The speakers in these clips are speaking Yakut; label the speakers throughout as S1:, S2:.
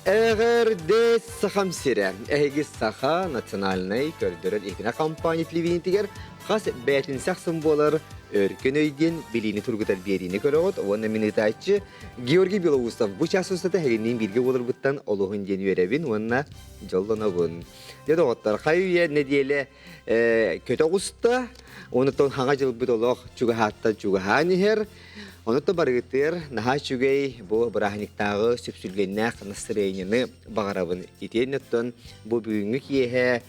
S1: Эҕэрдэ Сахам сирэ! Эһиги Саха национальнай көрдөрөр иһитинэ компания телевидениетигэр хас бээтинсэ ахсын буолар Өркөн өй диэн билиини тургутар биэриини көрөҕүт уонна мин ыытааччы Георгий Белоусов бу чаас устата эһигинниин бииргэ буоларбыттан олуһун диэн үөрэбин уонна дьоллонобун. Дьэ доҕоттор, хайы үйэ нэдиэлэ көтө оҕуста, онтон хаҥа дьылбыт олох чугаһааттан чугаһаан иһэр. Онон барыгытыгар наһаа үчүгэй бу бырааһынньыктааҕы сүпсүлгэннээх настырыанньаны баҕарабын. Итиэннэ оттон бу бүгүҥҥү киэһэ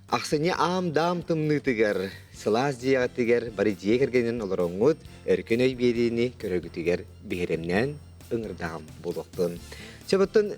S1: ахсынньы аам-даам тымныытыгар сылаас дьиэҕитигэр бары дьиэ кэргэнинэн олороҥҥут өркөн өй биэриини көрөргүтүгэр биһирэмнээн ыҥырдаҕым буолуохтун. Чэ, оттон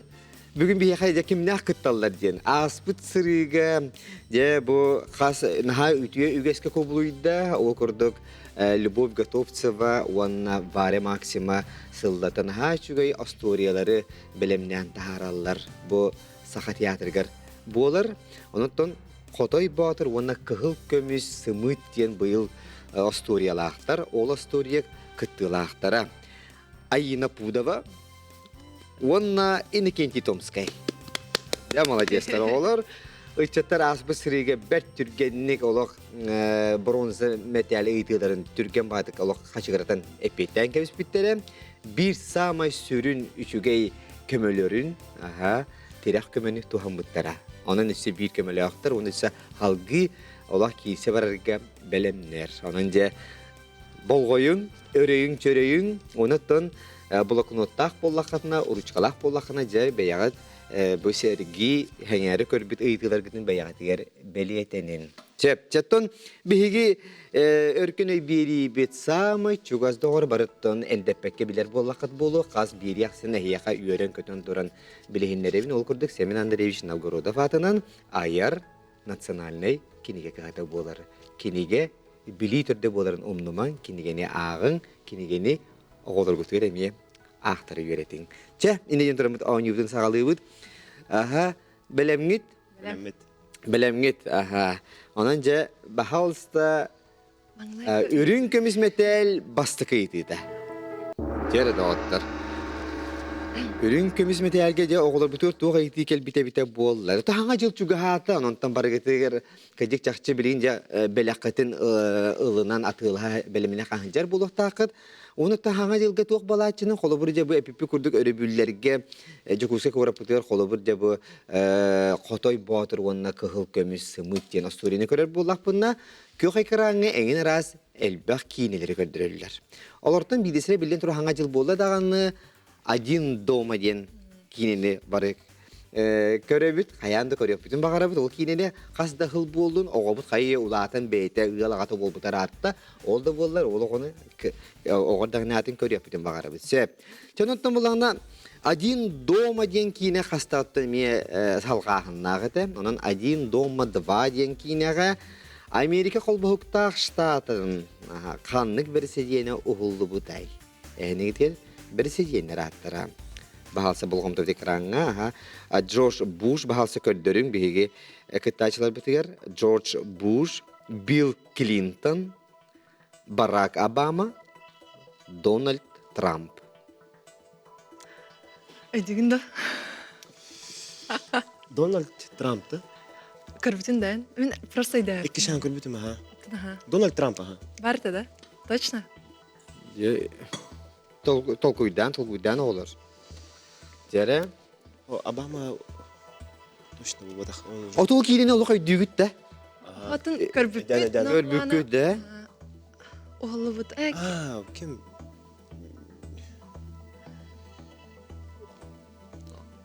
S1: Бүгүн биһиэхэ дьэ кимнээх кытталлар диэн ааспыт сырыыга дьэ бу хас наһаа үтүө үгэскэ кубулуйда. Ол курдук Любовь Готовцева уонна Варя Максима сыллата наһаа үчүгэй остуоруйалары бэлэмнээн таһаараллар. Бу Саха театрыгар буолар. Онон Хотой Боотур уонна Кыһыл көмүс сымыыт диэн быйыл остуоруйалаахтар. Ол остуоруйа кыттыылаахтара. Айина Пудова уонна Иннокентий Томскай. Дьэ, молодецтар оҕолор. Ыччаттар ааспыт сырыыга бэрт түргэнник олох бронза мэтээл ыйытыыларын түргэн баҕатык олох хачыгыратан эппиэттээн кэбиспиттэрэ. Биир саамай сүрүн үчүгэй көмөлөрүн, аха, тирэх көмөнү туһаммыттара. Онон өссө биир көмөлөөхтөр, уонна өссө халгыы олох киирсэ барарга бэлэмнэр. Онон дьэ болҕойуҥ, өрөйүҥ-чөрөйүҥ, онон блокноттаах буоллаххытына, ручкалаах буоллаххына, дьэ бэйэҕит бу сэргии, сэҥээрэ көрбүт ыйытыыларгытын бэйэҕитигэр бэлиэтэнин. Сөп. Чэттон биһиги өркөн өй биэриибит саамай чугас доҕор барыттан эндэппэккэ билэр буоллаххыт буолуо, хас биири ахсын эһиэхэ үөрэн-көтөн туран билиһиннэрэбин. Ол курдук Семен Андреевич Новгородов аатынан айар национальнай кинигэ кыһата буолар. Кинигэ билии төрдө буоларын умнумаҥ, кинигэни ааҕыҥ, кинигэни оҕолоргутугар эмиэ аахтара үөрэтиҥ. Чэ, инньэ диэн тураммыт оонньуубутун саҕалыыбыт. Аха, бэлэмҥит?
S2: Бэлэммит.
S1: Бэлэмҥит, аха. Онон дьэ, баһаалыста үрүҥ көмүс мэтээл бастакы ыйытыыта. Дьэ доҕоттор. Үрүҥ көмүс мэтээлгэ дьэ оҕолорбутугар туох ыйытыы кэлбитэ эбитэ буоллар. Таһаҥа дьыл чугаһаата, онтон барыгытыгар Кырдьык чахчы билигин дьэ бэлэххитин ылынан атыылаһа бэлэминэ хаһынчар буолуохтааххыт. Уонна таһаҥа дьылга туох балааччыны холобур дьэ бу эпиппи курдук өрөбүллэргэ Дьокуускай куораппытыгар холобур дьэ бу Хотой Боотур уонна Кыһыл көмүс сымыыт диэн остуоруйаны көрөр буоллахпына күөх экраҥҥа эҥин араас элбэх киинэлэри көрдөрөллөр. Олортон биирдэстэрэ биллэн турар хаҥа дьыл буолла даҕаны Один дома диэн киинэни бары көрөбүт, хайаан да көрүөхпүтүн баҕарабыт. Ол киинэни хас да сыл буоллун, оҕобут хайы улаатан бэйэтэ ыал аҕата буолбута ыраатта. Ол да буоллар, ол оҕону оҕо даҕаны көрүөхпүтүн баҕарабыт. Сөп. Чон оттон булаҕына Один дома диэн киинэ хастааттан эмиэ салҕааһыннаах этэ. Онон Один дома два диэн киинэҕэ Америка холбоһуктаах штатын ханнык бэрэсидьиэнэ уһуллубутай? Эһинигитигэр бэрэсидьиэннэр ааттара. Баһаалса болҕомтобут экраҥҥа аха Джордж Буш баһаалса көрдөрүҥ биһиги кыттааччыларбытыгар Джордж Буш, Билл Клинтон, Барак Обама, Дональд Трамп.
S3: Өйдүүгүн да?
S2: Дональд Трамп да?
S3: Көрбүтүн да? Мин просто өйдөөбүттүм.
S2: Икки шаан көрбүтүм аха. Дональд Трамп аха.
S3: Барыта да? Точно?
S1: Толкуйдаан, толкуйдаан оҕолор. Дьэрэ.
S2: Обама точно буолбатах.
S1: Отул киирини олох өйдүүгүт да?
S3: Атын көрбүппүт.
S1: Көрбүккүт да?
S3: Уһуллубут.
S2: А, ким?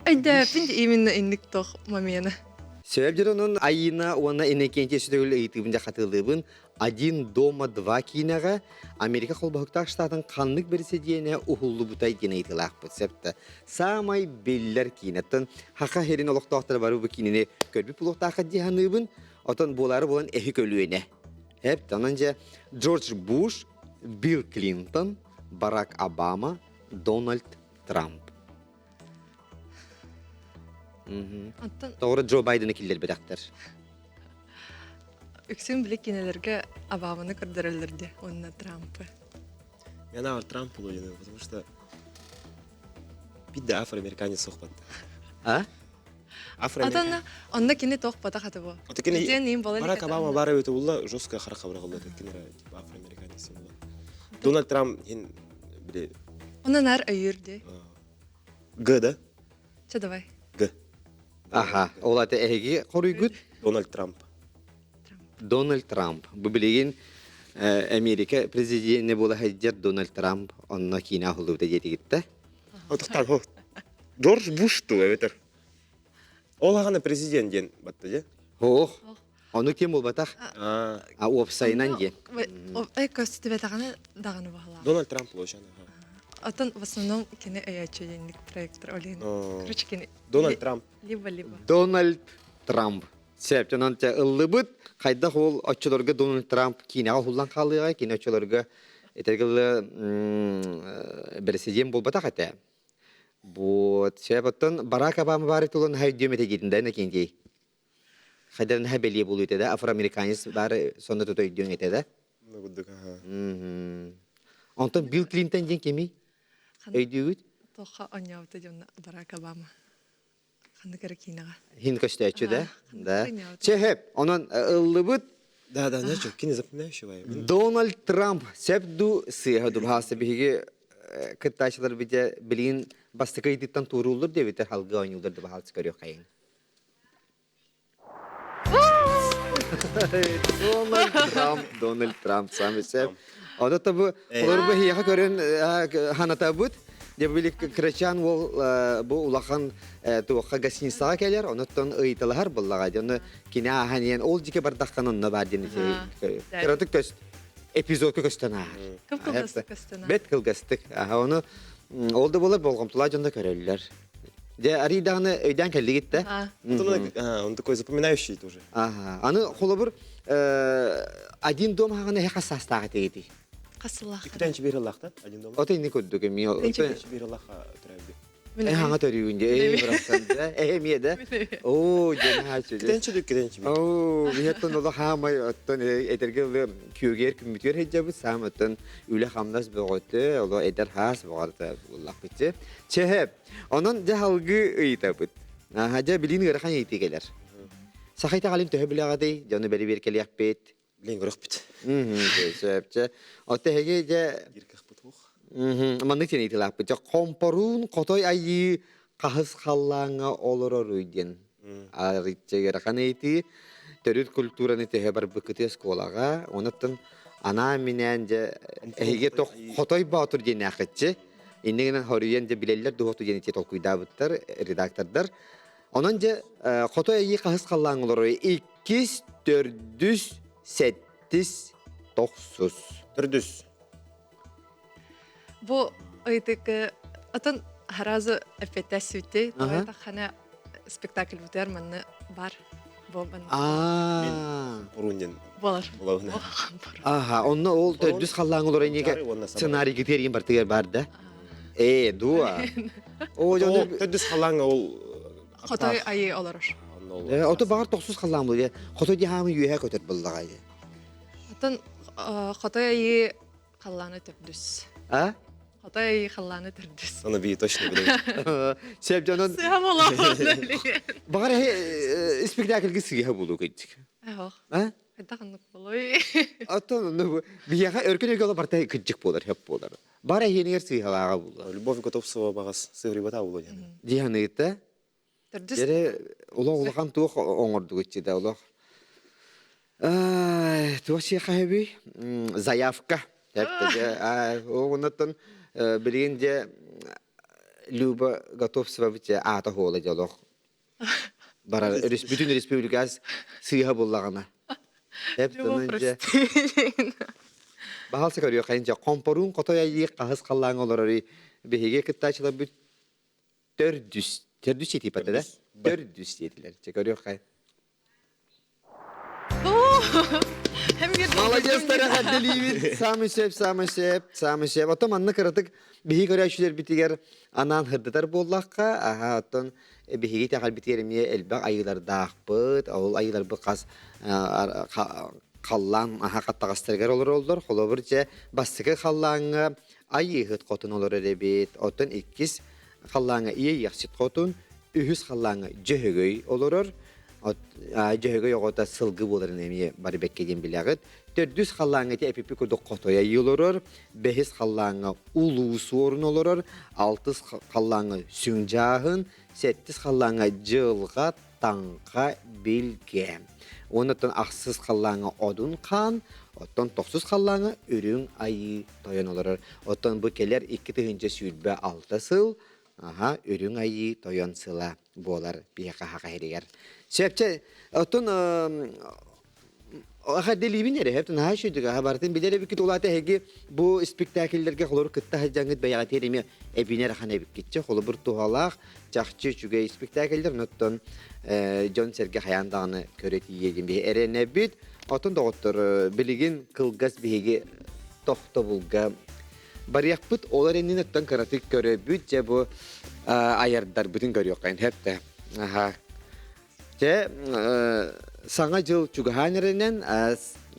S3: Өйдөөппүн именно инник тох момена.
S1: Сөп дьонун Айина уонна Иннокентий сүтөгүл ыйытыыбын дьэ хатылыыбын. «Один дома два» киинэҕэ Америка Холбоһуктаах Штатын ханнык бэрэсидьиэнэ уһуллубутай диэн ыйытыылаахпыт. Сөп Саамай биллэр киинэттэн Хаха сирин олохтоохторо бары бу киинэни көрбүт буолуохтааххыт дии саныыбын. Отон буолаары буолан эһи көлүөнэ. Эп, онон дьэ Джордж Буш, Билл Клинтон, Барак Обама, Дональд Трамп.
S3: Оттон
S1: Тоҕо Джо Байдены киллэрбэтэхтэр.
S3: Үксүн били кинилэргэ Обаманы көрдөрөллөр дии уонна Трампы.
S2: Я наоборот Трамп буолуо потому что биир да афроамериканец суох батта.
S1: А?
S3: Атын онно кини туох батах аты бу.
S2: Аты кини
S3: Диэн иин бола
S2: Барак Обама баар эбитэ булла жестко харах бырахылла кинера типа афроамериканец була. Дональд Трамп хин били
S3: Оны нар өйүр ди.
S2: Г да?
S3: Че давай.
S2: Г.
S1: Аха, ол аты эһиги хоруйгут
S2: Дональд Трамп.
S1: Дональд Трамп. Бу билигин Америка президенэ буола сылдьар Дональд Трамп онно киинэ аһыллыбыта диэтигиттэ.
S2: Отохтан Джордж Буш ту эбэтэр. Ол аҕана президент диэн батта дьэ.
S1: Ох, ону ким булбатах? А уопсайынан диэн.
S3: Эй көстүбэтэҕинэ даҕаны баһылаах.
S2: Дональд Трамп площадь.
S3: Оттон в основном кини өйөөччү диэнник проектор олин. Короче, кини
S2: Дональд Трамп.
S3: Либо-либо.
S1: Дональд Трамп. Сөп, онон ыллыбыт. Хайдах ол оччолорго Дональд Трамп киинэҕэ уһуллан хаалыаҕай, кини оччолорго этэргэ бэрэсидьиэн буолбатах этэ. Вот, сөп, оттон Барак Обама баары тулун хайдүөм этэ диэтин да Иннокентий? Хайдан наһаа бэлиэ буолуу этэ да, афроамериканец баары сонно тута өйдүөҥ этэ да?
S2: Ну, курдук, аха.
S1: Онтон Билл Клинтон диэн кимий? Өйдүүгүт?
S3: Тоха оонньообута дьонно Барак Обама. Ханнык эрэ киинэҕэ.
S1: Хин көстөөччү да? Да. Чэ, хөп, онон ыллыбыт
S2: Да, да, знаешь, кини запоминающий.
S1: Дональд Трамп сөп ду сыыһа дубаһаасы биһиги кыттааччылар бите билигин бастакы ыйытыттан туорууллар диэбитэ халгы оонньуулар дубаһаасы көрүөххэйиҥ. Дональд Трамп, Дональд Трамп сам сөп. Ону табы олорбу хиэхэ көрөн ханатабыт. Дьэ били кырачаан уол бу улахан туохха гостиницаҕа кэлэр, онуттан ыйыталаһар буллаҕа. Дьону кини ааһан иһэн ол дьике бардаххан онно баар диэн кыратык көст эпизодка көстөн ааһар.
S3: Кып-кылгастык көстөн ааһар.
S1: Бэт кылгастык. Ону ол да буолар болҕомтолоох дьон да көрөллөр. Дьэ, арый даҕаны өйдөөн кэллигит да?
S2: Он такой запоминающий тоже.
S1: Ага. Аны холобур один дом хаҕына эһэ хас саастаах этигитий?
S3: Хас сыллаах?
S2: Иккитэнчи биир ыллаахта один дом.
S1: Ото инни курдук эмиэ.
S2: Иккитэнчи биир ыллаахха төрөөбүт.
S1: Э хаҥа төрүүгүн дьэ, эй бырахсан да, э эмиэ да. Оо, дьэ наһаа
S2: Иккитэнчи иккитэнчи биир.
S1: Оо, биһиэттэн олох хаамай оттон этэргэ ылы күөгэр күммүтүгэр сылдьабыт, саам оттон үлэ-хамнас бөҕөтө, оло эдэр хаас бөҕөтө буллахпытчы. Чэһэ, онон дьэ халгыы ыйытабыт. Аха, дьэ билин ыарахан ыйытыы кэлэр. Саха итэҕэлин төһө билэҕитий? Дьону бэрэбиэркэлиэхпит.
S2: Билин көрөхпүт.
S1: Сөп, чэ. Оттон эһиги дьэ маннык диэн ыйытыылаахпыт. Дьэ, хомпоруун хотой айыы хаһыс халлааҥҥа олороруй диэн арычча ыарахан ыйытыы. Төрүт культураны төһө барбыккытый оскуолаҕа. Онуттан анаан-минээн дьэ эһиги хотой боотур диэннээххитчи. Инньэ гынан хоруйан дьэ билэллэр дуһуохту диэн ити толкуйдаабыттар редактордар. Онон дьэ хотой айыы хаһыс халлааҥ олорор иккис, төрдүс, сэттис, тохсус.
S2: Төрдүс.
S3: Бу ыйытык атын сразу эппиэттэс сүтти. Тоҕо спектакль бутуйар манна бар.
S1: Аа.
S2: Уруннен.
S3: Болар.
S1: Аха, онно ол төрдүс халлааҥ олорор иннигэ сценарий гитиэрин бартыгар бар да. Ээ, дуа.
S2: О, төрдүс халлааҥ ол
S3: Хотой айы олорор.
S1: Ото баҕар тохсус халлаан буолуо. Хотой диһаамы үөһэ көтөр буллаҕай.
S3: Оттон хотой айы халлааны төрдүс.
S1: А?
S3: Хотой халлааны төрдүс.
S2: Аны би точно билем.
S1: Сөп дьонун
S3: Сыһа болоо.
S1: Баҕар спектакльге сыыһа буолуо кыйдык.
S3: Ох.
S1: А?
S3: Хайдах оннук болой.
S1: Оттон биһиэхэ өркөн өргө барта кыдьык буолар, хөп буолар. Бар эһиэнигэр сыыһалааҕа буолар.
S2: Любовь Готовцева баҕас сыһырыбата буолуо диэн.
S1: Диһаныыта.
S3: Төрдүс.
S1: Дere олох улахан туох оҥордугут да олох. Туох сиэхэ хэбий? Заявка. Оннуттан билигин дьэ Люба Готовцева аата хуола дьэ олох барар бүтүн республика сыыһа буллаҕына. Баһалса көрүөххэ дьэ хомпоруун хотой айыы хаһыс халлааҥ олорорий биһиги кыттааччыларбыт төрдүс төрдүс сиэтиппэтэ да төрдүс сиэтилэр чэ көрүөххэ Молодец, эҕэрдэлиибит. Саамай сөп, саамай сөп, саамай сөп. Оттон манна кыратык биһиги көрөөччүлэрбитигэр анаан сырдатар буоллахха, аха, оттон биһиги итэҕэлбитигэр эмиэ элбэх айыылардаахпыт. Ол айыыларбыт хас халлаан аха хаттаҕастарыгар олороллор. Холобур, дьэ, бастакы халлааҥҥа айыыһыт хотун олорор эбит. Оттон иккис халлааҥҥа иэйиэхсит хотун. Үһүс халлааҥҥа Дьөһөгөй олорор. Дьөһөгөй оҕото сылгы буоларын эмиэ бары бэккэ диэн билэҕит. Төрдүс халлааҥҥа ити эпиппит курдук хотойа олорор. Бэһис халлааҥҥа улуу суорун олорор. Алтыс халлааҥҥа сүҥ дьааһын. Сэттис халлааҥҥа дьылҕа, таҥха, билгэ. Уонна ахсыс халлааҥҥа одун хаан, оттон тохсус халлааҥҥа үрүҥ айыы тойон олорор. Оттон бу кэлэр 2026 сыл Аха, үрүҥ айыы тойон сыла буолар биһиэхэ хаха иһигэр. Сөпчө, оттон аха дэлиибин эрэ, хэп наһаа үчүгэй аха барытын билэр эбиккит улаата эһиги бу спектакльлэргэ холобур кытта сылдьаҥҥыт бэйэҕитигэр эмиэ эбинэр ахан эбиккитчэ холобур туһалаах чахчы үчүгэй спектакльлэр оттон дьон-сэргэ хайаан даҕаны көрө тиийиэ диэн биһи эрэнэбит. Оттон доҕоттор билигин кылгас биһиги тохтобулга Барыахпыт ол эрэнин оттон кыратык көрөбүт дьэ бу айардарбытын көрүөххэ хэптэ. Аха. Дьэ саҥа дьыл чугаһаан эрэнэн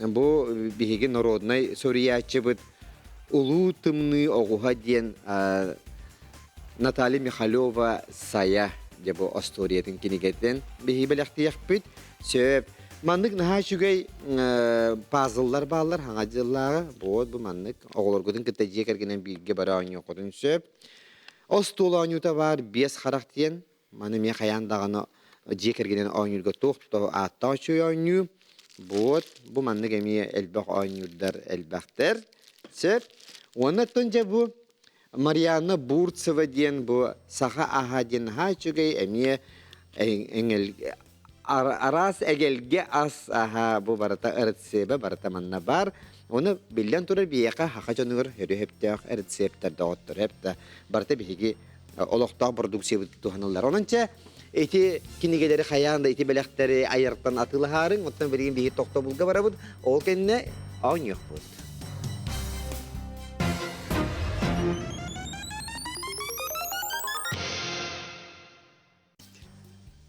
S1: бу биһиги народнай суруйааччыбыт Улуу тымныы оҕуһа диэн Наталья Михалева Сайа дьэ бу остуоруйатын кинигэтин биһиги бэлэхтиэхпит. Сөп. Маннык наһаа үчүгэй пазллар бааллар хаҥа дьыллааҕы. Вот бу маннык оҕолоргутун кытта дьиэ кэргэнэн бииргэ бара оонньуоххутун сөп. Остуол оонньуута баар биэс харах диэн. Маны эмиэ хайаан даҕаны дьиэ кэргэнэн оонньуурга туох да ааттаах үчүгэй оонньуу. Вот бу маннык эмиэ элбэх оонньуурдар элбэхтэр. Сөп. Уонна оттон дьэ бу Марианна Бурцева диэн бу саха аһа диэн наһаа үчүгэй эмиэ эҥэл араас эгэлгэ ас аһа бу барыта рецебэ барыта манна баар. Ону биллэн турар биһиэхэ саха дьонугар өрүһөптөөх рецептэр доҕоттор эптэ барыта биһиги олохтоох продукциябыт туһаныллар. Онон чэ ити кинигэлэри хайаан да ити бэлэхтэри айартан атыылаһаарыҥ, оттон билигин биһиги тохтобулга барабыт, ол кэннэ оонньуохпут.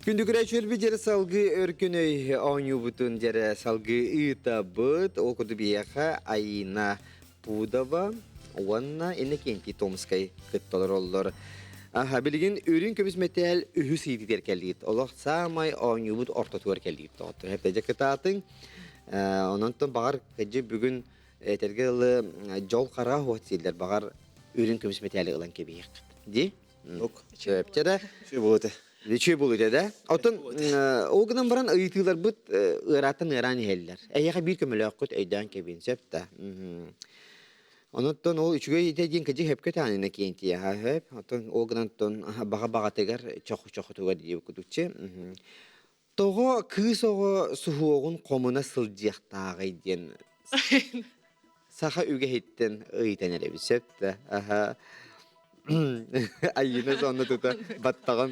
S1: Күндү көрөөччүлэрбит дьэрэ салгыы өркөн өй оонньуубутун дьэрэ салгыы ыытабыт. Ол курдук биһиэхэ Айина Пудова уонна Иннокентий Томскай кытта олороллор. Аха, билигин үрүҥ көмүс мэтээл үһүс ыйытыгар кэллигит. Олох саамай оонньуубут ортотугар кэллигит доҕоттор. Хэптэдьэ кытаатыҥ. Онон баҕар кэдьи бүгүн этэргэ дылы дьол хара хуот сииллэр баҕар үрүҥ көмүс мэтээли ылан кэбиһиэххит. Ди?
S2: Ок.
S1: Сөптө да?
S2: Үчүгэй буолуо этэ.
S1: Үчүгэй буолуо этэ да? Оттон ол гынан баран ыйытыыларбыт ыарааттан ыараан иһэллэр. Эһиэхэ биир көмөлөөххүт өйдөөн кэбиин сөп да? Онуттан ол үчүгэй идэ диэн кыдьык сөпкө таанына киэнтиэхэ сөп. Оттон ол гынан оттон баҕа баҕатыгар чоху чохутугар диэбит кудукчу. Тоҕо кыыс оҕо суһуоҕун хомуна сылдьыахтааҕый диэн саха үгэһиттэн ыйытан эрэбит сөп да аха Айыына сонно тута баттаҕын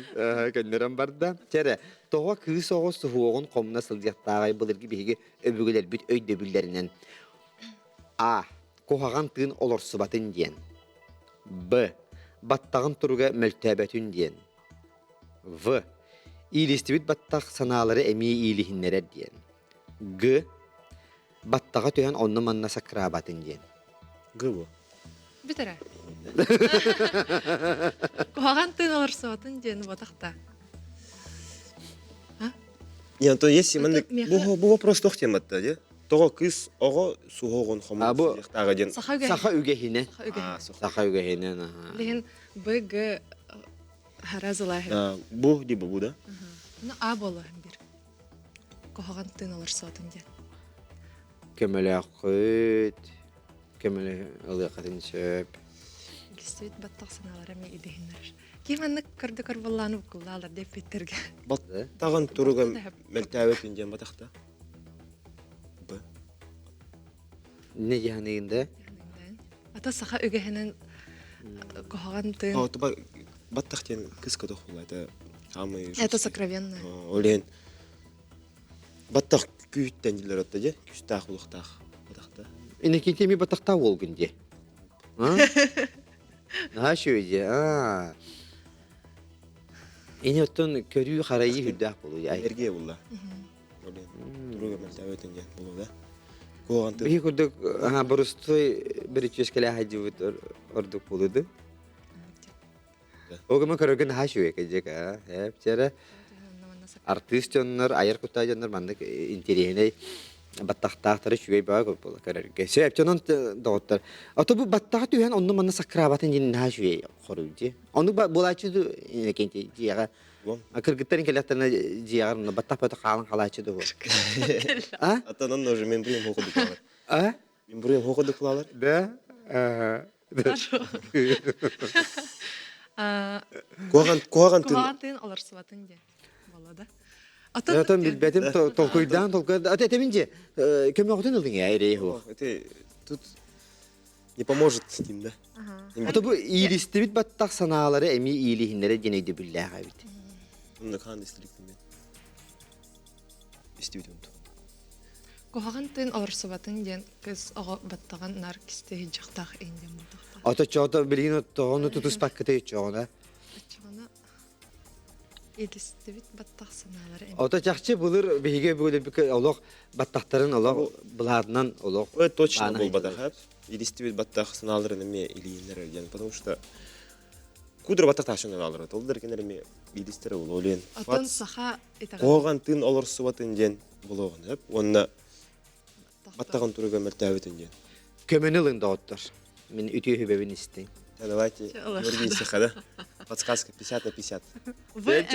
S1: көннөрөн барда. Чэрэ, тоҕо кыыс оҕо суһуоҕун хомуна сылдьыахтааҕый былыргы биһиги өбүгэлэрбит өйдөбүллэринэн А. Куһаҕан тыын олорсубатын диэн. Б. Баттаҕын туруга мөлтөөбөтүн диэн. В. Иилистибит баттах санаалары эмиэ иилиһиннэрэр диэн. Г. Баттаҕа түһэн онно-манна сакыраабатын диэн.
S2: Г бу.
S3: Бүтэрэ. Куһаҕан тыын олорсубатын диэн буотахта.
S2: Не, Антон, если маннык бу бу вопрос туох тематта дии? Тоҕо кыыс оҕо суһуоҕун
S1: А бу
S2: хомуйуохтааҕа диэн
S3: Саха үгэһинэн.
S1: саха үгэһинэн.
S3: Саха үгэһинэн.
S1: Саха үгэһинэн, аха.
S3: Билигин Б Г хара зылаһы.
S2: Бу дии бу да?
S3: Ну А буолуо бир. Куһаҕан тыын олорсуотун диэн.
S1: Көмөлөөххүт, көмөлө ылыаххытын сөп.
S3: Илистибит баттах санаалара эмиэ идэһиннэрэр. Ким маннык көрдө көр буоллааны буккуллаалар диэппиттерге.
S2: Баттаҕын туруга мөлтөөбөтүн диэн батахта. Б.
S1: Не дьаһаныйын да?
S3: Ата саха үгэһинэн куһаҕан тыын.
S2: О, баттах диэн кыска тохула это самый
S3: Это сокровенное.
S2: Олен баттах күүттэн дилер отта же күстээх улухтаах батахта.
S1: Инекинти ми батахта уолгун де. Наһаа үчүгэй дии. Аа. Ини оттон көрүү харайыы үрдээх буолуо.
S2: Эргиэ булла. Туруга мөлтөөбөтүн диэн булуу да. Куоҕан
S1: Биһи курдук борустуой бүрүчүөскэлээх айдьыбыт ордук буолуду. Огума көрөргө наһаа үчүгэй кэдьик аа. Эп Артыыс дьоннор, айар куттаах дьоннор маннык интэриэһинэй баттахтаахтара үчүгэй бөҕө буола көрөргө. Сөп дьонон доҕоттор. Ото бу баттаҕа түһэн онно манна саккыраабатын диэн наһаа үчүгэй хоруй дии. Оннук буолааччы иннокентий дьиэҕэ кыргыттарын кэлэхтэринэ дьиэҕэр онно баттах бөтө хаалан халааччы дуо? А?
S2: Аттан онно уже мен буруйум хоку дуклалар.
S1: А?
S2: Мен буруйум хоку дуклалар.
S1: Да?
S2: Куһаҕан куһаҕан тыын
S3: Куһаҕан тыын олорсубатын диэн буолла да.
S1: Отон билбэтим толкуйдаан толкуйдаан ата этэмин же көмөҕүтүн ылыҥ ээ эрэй хуох.
S2: Это тут не поможет дим да.
S1: Ото бу иилистибит баттах санаалары эми иилиһиннэрэ диэн өйдөбүллээх эбит.
S2: Онно хаан истиликтим мен. Истибит онту.
S3: Куһаҕан тыын олорсубатын диэн кыз оҕо баттаҕын нар кистиһи дьахтаах иин диэн буолтахтаах.
S1: Ото чоото билигин оттоҕону тутуспаккыта иччоҕуна.
S3: Оччоҕуна илистибит баттах санаалары
S1: Ото чахчы былыр биһиги бөлөбүкэ олох баттахтарын олох былаатынан олох
S2: Ой, точно буолбатах илистибит баттах санааларын эмиэ илииннэр диэн потому что кудра баттах таашын аналары толдыр кинер эмиэ илистер ол олен
S3: Отон саха
S2: Куһаҕан тыын олорсубатын диэн булуоҕун сөп уонна баттаҕын туруга мөлтөөбүтүн диэн.
S1: Көмөнү ылыҥ доҕоттор. Мин үтүө хүбэбин истиҥ.
S2: Давайте, Георгий Сиха, да? Подсказка 50 на 50.
S3: Вы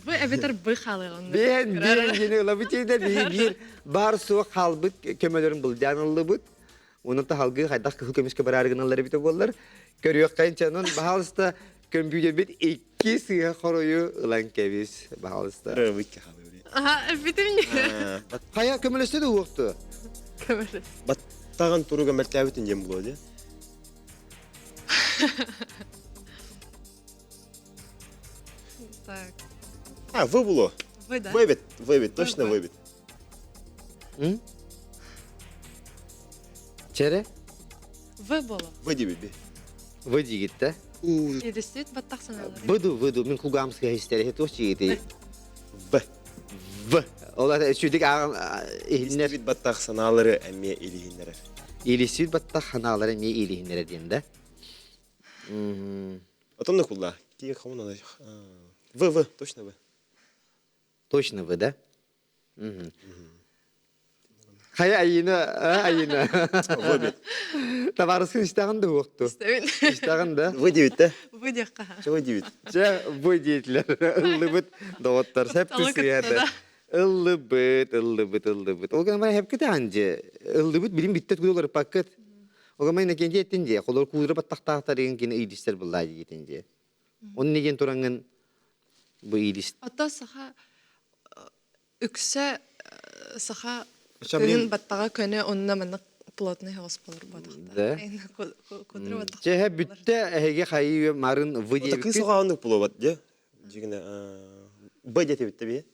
S3: вы эбэтэр бы хаалыгын.
S1: Биэн биэн диэни ылабыт диэн биир бар суох хаалбыт көмөлөрүн былдьаан ыллыбыт. Онон таһалгыы хайдах кыһыл көмүскэ бараары гыналлар эбитэ буоллар. Көрүөххэ инчэнон баһаалыста көмпүүтэрбит икки сыыһа хоруйу ылан кэбис, баһаалыста.
S3: Аха, бүтүн.
S1: Хайа көмөлөстө да уохту?
S3: Көмөлөс.
S2: Баттаҕын туруга мөлтөөбүтүн диэн буолуо дии.
S3: Так.
S2: А, вы було.
S3: Вы, да?
S2: Выбит, выбит, точно выбит.
S1: Чere?
S3: В боло.
S2: Вы диби.
S1: Вы дигитте.
S3: Илистит баттах санаалар.
S1: Выду, выду, мин кулгаамска истер, туох чигити.
S2: В.
S1: В. Ол сүйдик иһиннер.
S2: Илистибит баттах санаалары эмиэ илиһиннэрэр.
S1: Илистибит баттах санаалары эмиэ илиһиннэрэр диэн да.
S2: Потом на кулла. Кие хамон В, В, точно В.
S1: Точно В, да? Хайа Айина, Айина.
S2: Выбит.
S1: Табаарыскын истэҕин да уохту.
S3: Истэбин.
S1: Истэҕин да?
S2: Вы девять, да?
S3: Вы диэххэ.
S2: Чего девять?
S1: Чэ, вы диэтилэр. Ыллыбыт доҕоттор сеп түсүйэдэ. Ыллыбыт, ыллыбыт, ыллыбыт. Ол гынан хепките анже. Ыллыбыт билим биттет кудулар паккыт. Ол гынан кенде еттин же. Холор куудура баттахтаахтарыгын кини ыйдистер буллаа диетин же. Он неген тураңын бу иилис.
S3: Ото саха үксэ саха күнүн баттаҕа көнө онно маннык плотный хаос болор
S1: Да. Чэһэ бүттэ эһиги хайыы марын вы
S2: диэбиккит. Кыыс оҕааннык булобат дьэ. Дьигинэ Б диэтибит би.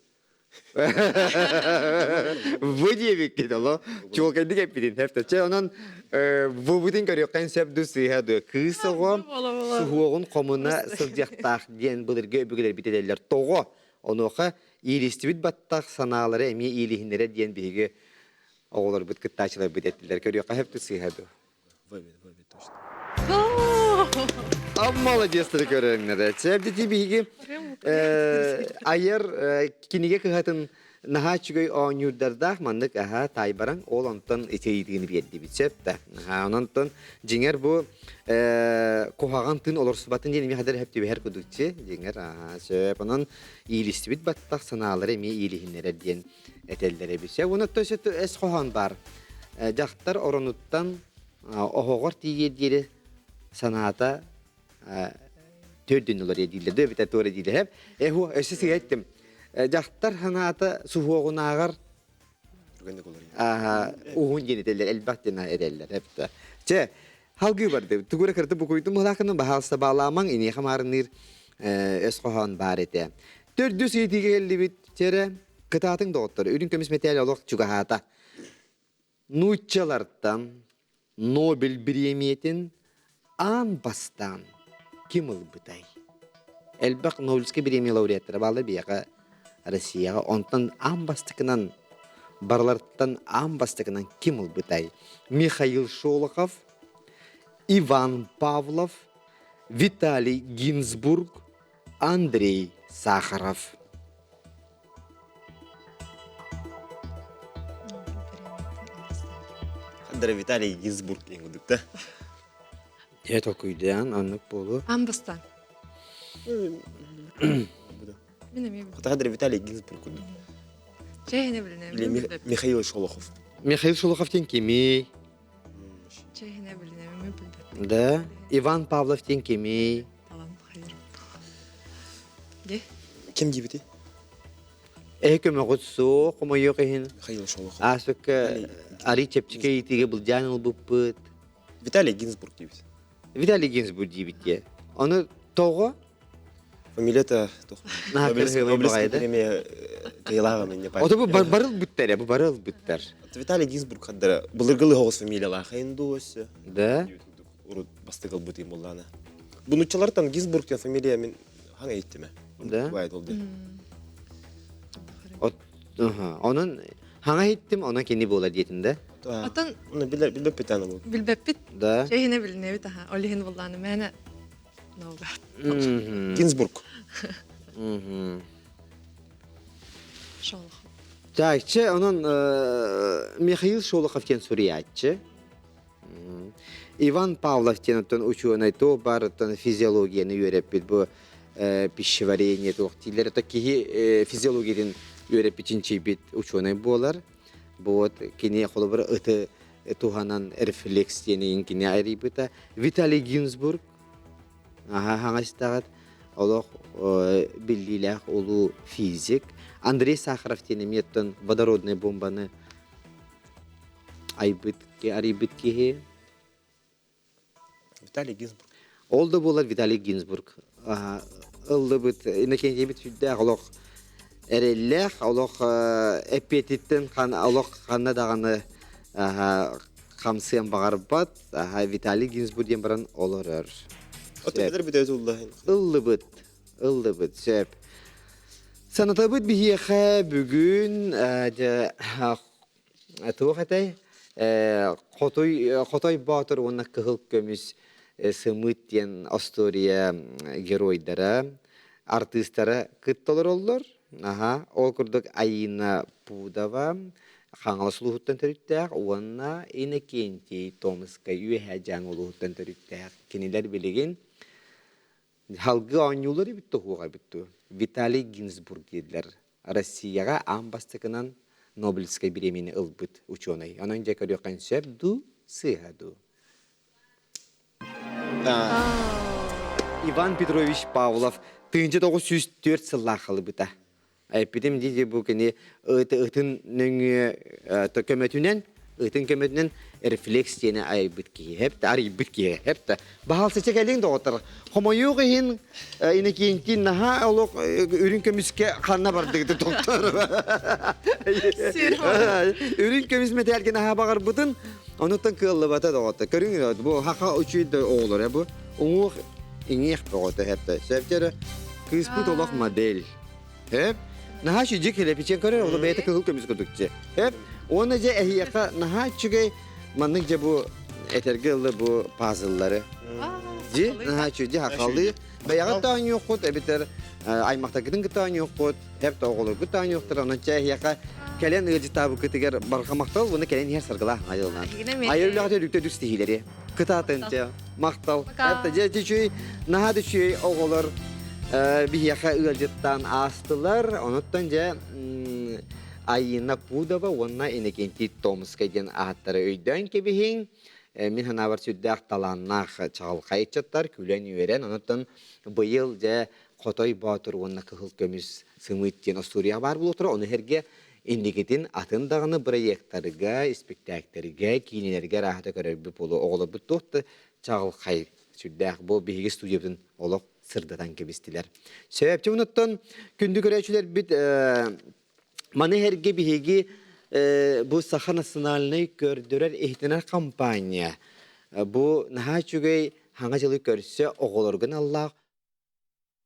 S1: Вы диэбиккит оло чуолкайдык эппитин хэфтэ. Чэ онон бу-бутин көрүөххэ сөп ду сыыһа ду кыыс оҕо суһуоҕун хомуна сылдьыахтаах диэн былыргы өбүгэлэрбит этэллэр. Тоҕо? Онуоха иилистибит баттах санаалары эмиэ иилиһиннэрэ диэн биһиги оҕолорбут кыттааччыларбыт эттилэр. Көрүөххэ сөп сыыһа дуо?
S2: точно.
S1: А молодецтары көрөҥнөрө. Чэбдити биһиги айар кинигэ кыһатын наһаа үчүгэй оонньуурдардаах маннык аһа таайбараҥ ол онтон ити ыйытыыны биэрдибит сөп да. Онон дьиҥэр бу куһаҕан тыын олорсубатын диэн эмиэ хадыр түбэһэр кудукчи дьиҥэр аһа сөп. Онон иилистибит баттах санаалары эмиэ иилиһиннэрэр диэн этэллэр эбит. Сөп. Онон эс хоһоон баар. Дьахтар оронуттан оһоҕор тиийиэр диэри санаата төрдүн уларыйа дииллэр да эбитэ туора дииллэр. Эһу өссө сыһа эттим. Дьахтар санаата суһуоҕунааҕар уһун диэн этэллэр, элбэх диэн этэллэр. Эптэ. Чэ, халгыы барды. Тугура кырты букуйтум мылаакыны баһаалса баалаамаҥ иниэхэ маарынныыр өс хоһоон баар этэ. Төрдүс ыйытыыга кэллибит. Чэрэ, кытаатыҥ доҕоттор, үрүҥ көмүс мэтээл олох чугаһаата. Нууччалартан Нобель бириэмийэтин аан бастаан ким ылбытай? Элбэх Нобелевскай бириэмийэ лауреаттара бааллар биһиэхэ Россияҕа. Онтон аан бастакынан барыларыттан аан бастакынан ким ылбытай? Михаил Шолохов, Иван Павлов, Виталий Гинзбург, Андрей Сахаров.
S2: Андрей Виталий Гинзбург диэн курдук да.
S1: Дьэ толкуйдаан оннук буолуо.
S3: Аан бастаан. Мин эмиэ
S2: Хотаха Виталий Гинзбург курдук.
S3: Чэйине билинэ.
S2: Или Михаил Шолохов.
S1: Михаил Шолохов диэн кимий?
S3: Чэйине билинэ, мен билбэт.
S1: Да. Иван Павлов диэн кимий?
S3: Талан хайыр. Де?
S2: Ким диэбитий?
S1: Эһи көмөҕүт суох, хомойуох иһин.
S2: Михаил Шолохов.
S1: Ааспыкка арый чэпчэки ыйытыыга былдьаан ылбыппыт.
S2: Виталий Гинзбург диэбит.
S1: Виталий Гинзбург диэбит диэ. Ону тоҕо?
S2: Фамилията туох?
S1: Наһаа кырыһыабай
S2: Нобелевскай
S1: баҕайы да.
S2: премия кыайылааҕа мне
S1: Ото бу барыл бүттэр, бу барыл бүттэр.
S2: Виталий Гинзбург хаддара былыргылыы оҕус фамилиялаах индуу өссө.
S1: Да?
S2: Урут бастакы ылбытым буллаана. Бу нуччалартан Гинзбург диэн фамилия мин хаҥа иттиме.
S1: Да?
S2: Баайт ол диэн.
S1: От Онон хаҥа иһиттим, онон кини буолар диэтин да?
S3: Отон
S2: Оны билер билбеппит аны бу.
S3: Билбеппит.
S1: Да.
S3: Чэйине билинэбит аха. Ол иһин буллааны мээнэ наугад.
S2: Гинзбург.
S3: Шолохов.
S1: Так, че, онон Михаил Шолохов диэн суруйааччы. Иван Павлов диэн оттон учуонай туох баар оттон физиологияны үөрэппит бу пищеварение туох дииллэр это киһи физиологиятын үөрэппит чинчийбит учуонай буолар. Бу вот кини холобура ыты туһанан рефлекс диэн кини арыйбыта. Виталий Гинзбург аха хаҥастаҕыт олох биллиилээх улуу физик. Андрей Сахаров диэн эмиэ оттон водороднай бомбаны айбыт арыйбыт киһи.
S2: Виталий Гинзбург.
S1: Ол да буолар Виталий Гинзбург. Ыллыбыт, Иннокентийбит сүрдээх олох эрэллээх, олох эппиэтиттэн олох ханна даҕаны хамсыан баҕарбат. Виталий Гинзбург диэн баран олорор. Ыллыбыт, ыллыбыт, сөп. Санатабыт биһиэхэ бүгүн Туох этэй? Хотой, Хотой Боотур уонна Кыһыл Көмүс Сымыыт диэн остуоруйа геройдара, артыыстара кытта олороллор. Аха, ол курдук Айыына Пудова Хаҥалас улууһуттан төрүттээх уонна Иннокентий Томскай Үөһээ Дьааҥы улууһуттан төрүттээх. Кинилэр билигин Халгыы оонньуулар эбит туһуоҕа эбит дуу? Виталий Гинзбург дииллэр. Россияҕа аан бастакынан Нобелевскай бириэмийэни ылбыт учуонай. Онон дьэ көрүөххэ сөп дуу, сыыһа дуу? Иван Петрович Павлов 1904 сыллаах халыбыта. Эппитим дии бу кини ытын нөҥүө көмөтүнэн ытын көмөтүнэн рефлекс диэни айбыт киһи хэп арыйбыт киһи хэп да баһаалсыча кэлиҥ доҕоттор хомойуох иһин Иннокентий наһаа олох үрүҥ көмүскэ ханна бардыгыт доктор үрүҥ көмүс мэтээлгэ наһаа баҕарбытын онуттан кыаллыбата доҕотто көрүҥ бу хаха үчүй оҕолор бу уҥуох иҥиэх бөҕөтө хэптэ сөптөрө кыыспыт олох модель Эп, наһаа үчүгэй килэпичиэн көрөр, ол бэйэтэ кыһыл көмүс курдук дьэ. Эп, уонна дьэ эһиэхэ наһаа үчүгэй маннык дьэ бу этэргэ ылы бу пазллары. Дьи, наһаа үчүгэй дьэ хахалыы. Бэйэҕит да оонньуоххут, эбэтэр аймахтаргытын кытта оонньуоххут, эп да оҕолоргут да оонньуохтара. Онон чэ эһиэхэ кэлэн ыалдьыттаабыккытыгар барҕа махтал, уонна кэлэн иһэр саргылаах айылынан. Айар үлэҕит өрүктэ үгүс тиһиилэри. Кытаатын чэ. Махтал. Дьэ үчүгэй, наһаа да үчүгэй оҕолор биһиэхэ ыалдьыттаан аастылар. Онуттан дьэ Айыына Пудова уонна Иннокентий Томскай диэн ааттары өйдөөн кэбиһиҥ. Мин санаабар сүрдээх талааннаах чаҕылхай ыччаттар күлэн-үөрэн, онуттан быйыл дьэ Хотой Боотур уонна Кыһыл Көмүс сымыыт диэн остуоруйа баар буолуохтара. Ону сэргэ инникитин атын даҕаны бырайыактарга, испиктээктэргэ, киинэлэргэ арааһата көрөрбүт буолуо. Оҕолорбут туох да чаҕылхай сүрдээх бу биһиги студиябытын олох сырдатан кэбистилэр. Сөп оттон күндү көрөөччүлэрбит маны сэргэ биһиги бу Саха национальнай көрдөрөр иһитинэр компания бу наһаа үчүгэй хаҥа дьылы көрсө оҕолоргун аллаах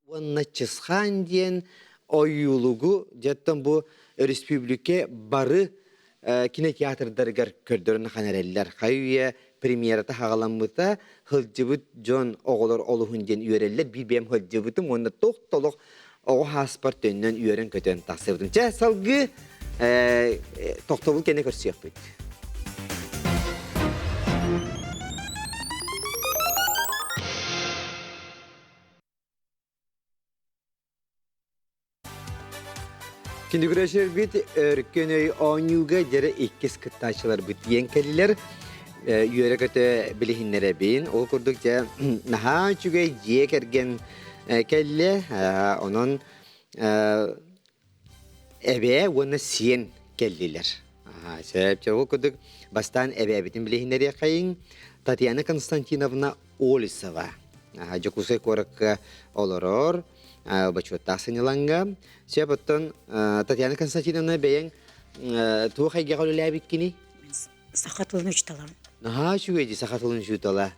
S1: Уонна Чысхаан диэн ойуулугу дьэттэн бу өрөспүүбүлүкэ бары кинотеатрдарыгар көрдөрөн ахан эрэллэр. Хайы үйэ премьерата хаҕаламмыта сылдьыбыт дьон оҕолор олуһун диэн үөрэллэр биир бэйэм сылдьыбытым уонна туох да олох оҕо сааспар төннөн үөрэн-көтөн тахсыбытым. Чэ, салгыы тохтобул кэннэ көрсүөхпүт. Кинигүрөшөрбүт өркөн өй оонньууга дьэрэ иккис кыттааччыларбыт диэн кэллилэр. Үөрэ-көтө билиһиннэрэбин. Ол курдук дьэ наһаа үчүгэй дьиэ кэргэн кэллэ. Онон эбээ уонна сиэн кэллилэр. Сөп, ол курдук бастаан эбээбитин билиһиннэриэххэйиҥ. Татьяна Константиновна Олесова. Дьокуускай куоракка олорор, бочуоттаах сынньалаҥҥа. Сөп, оттон Татьяна Константиновна бэйэҥ туох эйгэҕэ үлэлээбиккиний?
S4: Саха тылын учууталабын.
S1: Наһаа үчүгэй дии саха тылын учуутала.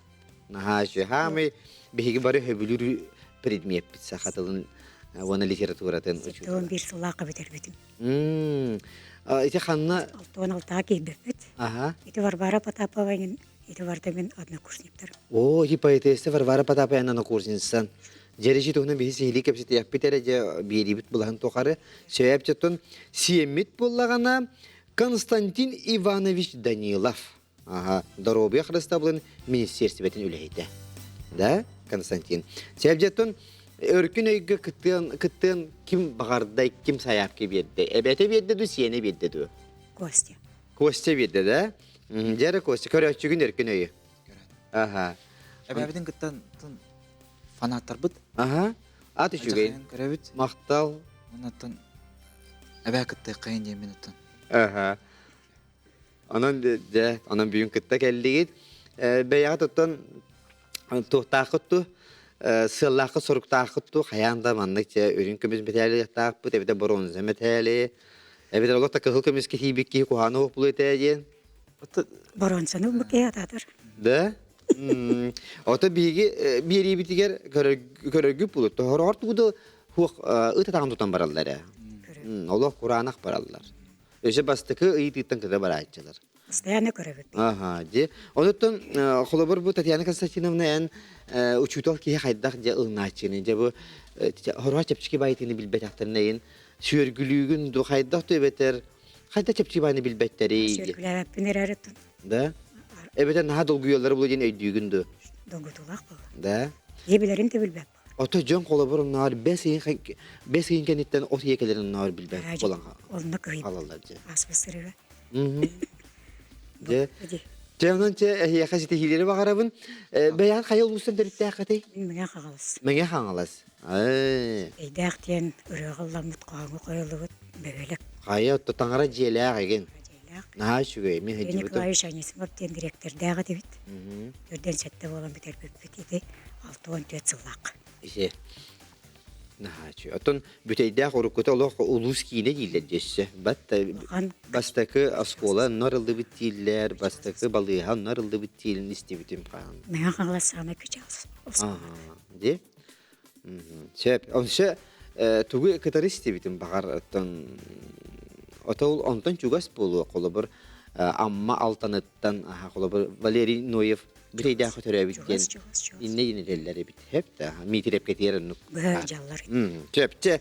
S1: Наһаа үчүгэй. Хаамай биһиги бары сөбүлүүр предмеппит саха тылын уонна литературатын учуутала.
S4: Тылын биир сыллаахха бүтэрбитим.
S1: Ити ханна?
S4: 66-га киирбиппит.
S1: Аха.
S4: Ити Варвара Потапова ити барда мин однокурсниктарым.
S1: Оо, ити поэтесса Варвара Потапова однокурсницан. Дьэричи туһунан биһи сиһилии кэпсэтиэхпит эрэ дьэ биэриибит былаһын тухары сөп дьоттон сиэммит буоллаҕына Константин Иванович Данилов аха доруобуйа харыстабылын министиэристибэтин үлэһитэ да Константин сөп дьоттон өркүн өйгө кыттыан кыттыан ким баҕардай ким сайаапка биэрдэ эбэтэ биэрдэ дуу сиэнэ биэрдэ дуу
S4: Костя
S1: Костя биэрдэ да дьэ эрэ Костя көрөөччүгүн өркүн өйү аха
S5: Эбээбитин кыттан фанаттарбыт.
S1: Аха. Ат үчүгэй.
S5: Көрөбүт.
S1: Махтал.
S5: Оннуттан эбээ кыттыаххайын диэммин оттон.
S1: Аха. Онон дьэ, онон бүгүн кытта кэллигит. Бэйэҕит оттон туохтааххыт ту сыаллааххыт соруктааххыт ту хайаан да маннык дьэ үрүҥ көмүс мэтээлиэхтаахпыт эбэтэр боруонза мэтээли эбэтэр олох да кыһыл көмүскэ тиийбит киһи куһаҕаны суох буолуо этэ диэн.
S4: Боруонсаны ылбыт киһи атаатар.
S1: Да? Ото биһиги биэриибитигэр көрөргүт булут. Тоһороҕор тугу да хуох ыт атаҕын тутан бараллар ээ. Олох кураанах бараллар. Өсө бастакы ыйытыыттан кыта барааччылар.
S4: Постоянно көрөбүт.
S1: Аха, ди. Онуттан холобур бу Татьяна Константиновна эн учуутал киһи хайдах дьэ ылынааччыны дьэ бу хоруха чэпчэки баайытыны билбэтэхтэринэ ин сүөргүлүүгүн ду хайдах эбэтэр хайда чэпчэки баайны билбэттэрий
S4: Сүөргүлээбэппин эрээри
S1: Да? Эбэтэр наһаа долгуйаллара буолуо диэн өйдүүгүн дуо?
S4: Долгутуулаах буолла.
S1: Да?
S4: Ийэ билэрин да билбэт.
S1: Ото дьон холобур онноор бэс ыйын бэс ыйын кэнниттэн от ийэ кэлэрин онноор билбэт буолан
S4: Онно кыһыйбыт.
S1: халаллар дьэ.
S4: Ааспыт сырыыга.
S1: Дьэ. Дьэ онон чэ эһиэхэ ситиһиилэри баҕарабын. Бэйэҕин хайа улуустан төрүттээххитий?
S4: Мин Мэҥэ Хаҥалас.
S1: Мэҥэ Хаҥалас.
S4: Эйдээх диэн ырыаҕа ылламмыт хоһооҥҥо хойуллубут бөһүөлэк.
S1: Хайа отто таҥара дьиэлээх эгин.
S4: Дьиэлээх.
S1: Наһаа үчүгэй, мин
S4: Евгений
S1: сылдьыбытым.
S4: Николаевич Анисимов диэн дириэктэрдээх этибит. Төрдүөн сэттэ буолан бүтэрбиппит ити 64 сыллаах.
S1: Ити наһаа үчүгэй. Оттон Бүтэйдээх уруккута олох улуус киинэ дииллэр дьэссе. Бат бастакы оскуола онно арыллыбыт дииллэр, бастакы балыыһа онно арыллыбыт дииллин истибитим хаан.
S4: Мэҥэ Хаҥалас саамай кычаас оскуола.
S1: Ди. Сөп. Онсө тугу кытары истибитим баҕар оттон отол онтон чугас буолуо холобур Амма Алтаныттан холобур Валерий Ноев бүтэйдээх төрөөбүт диэн инне инэтэллэр эбит хэп да Миитирэпкэтигэр оннук
S4: быһа
S1: Сөп чэ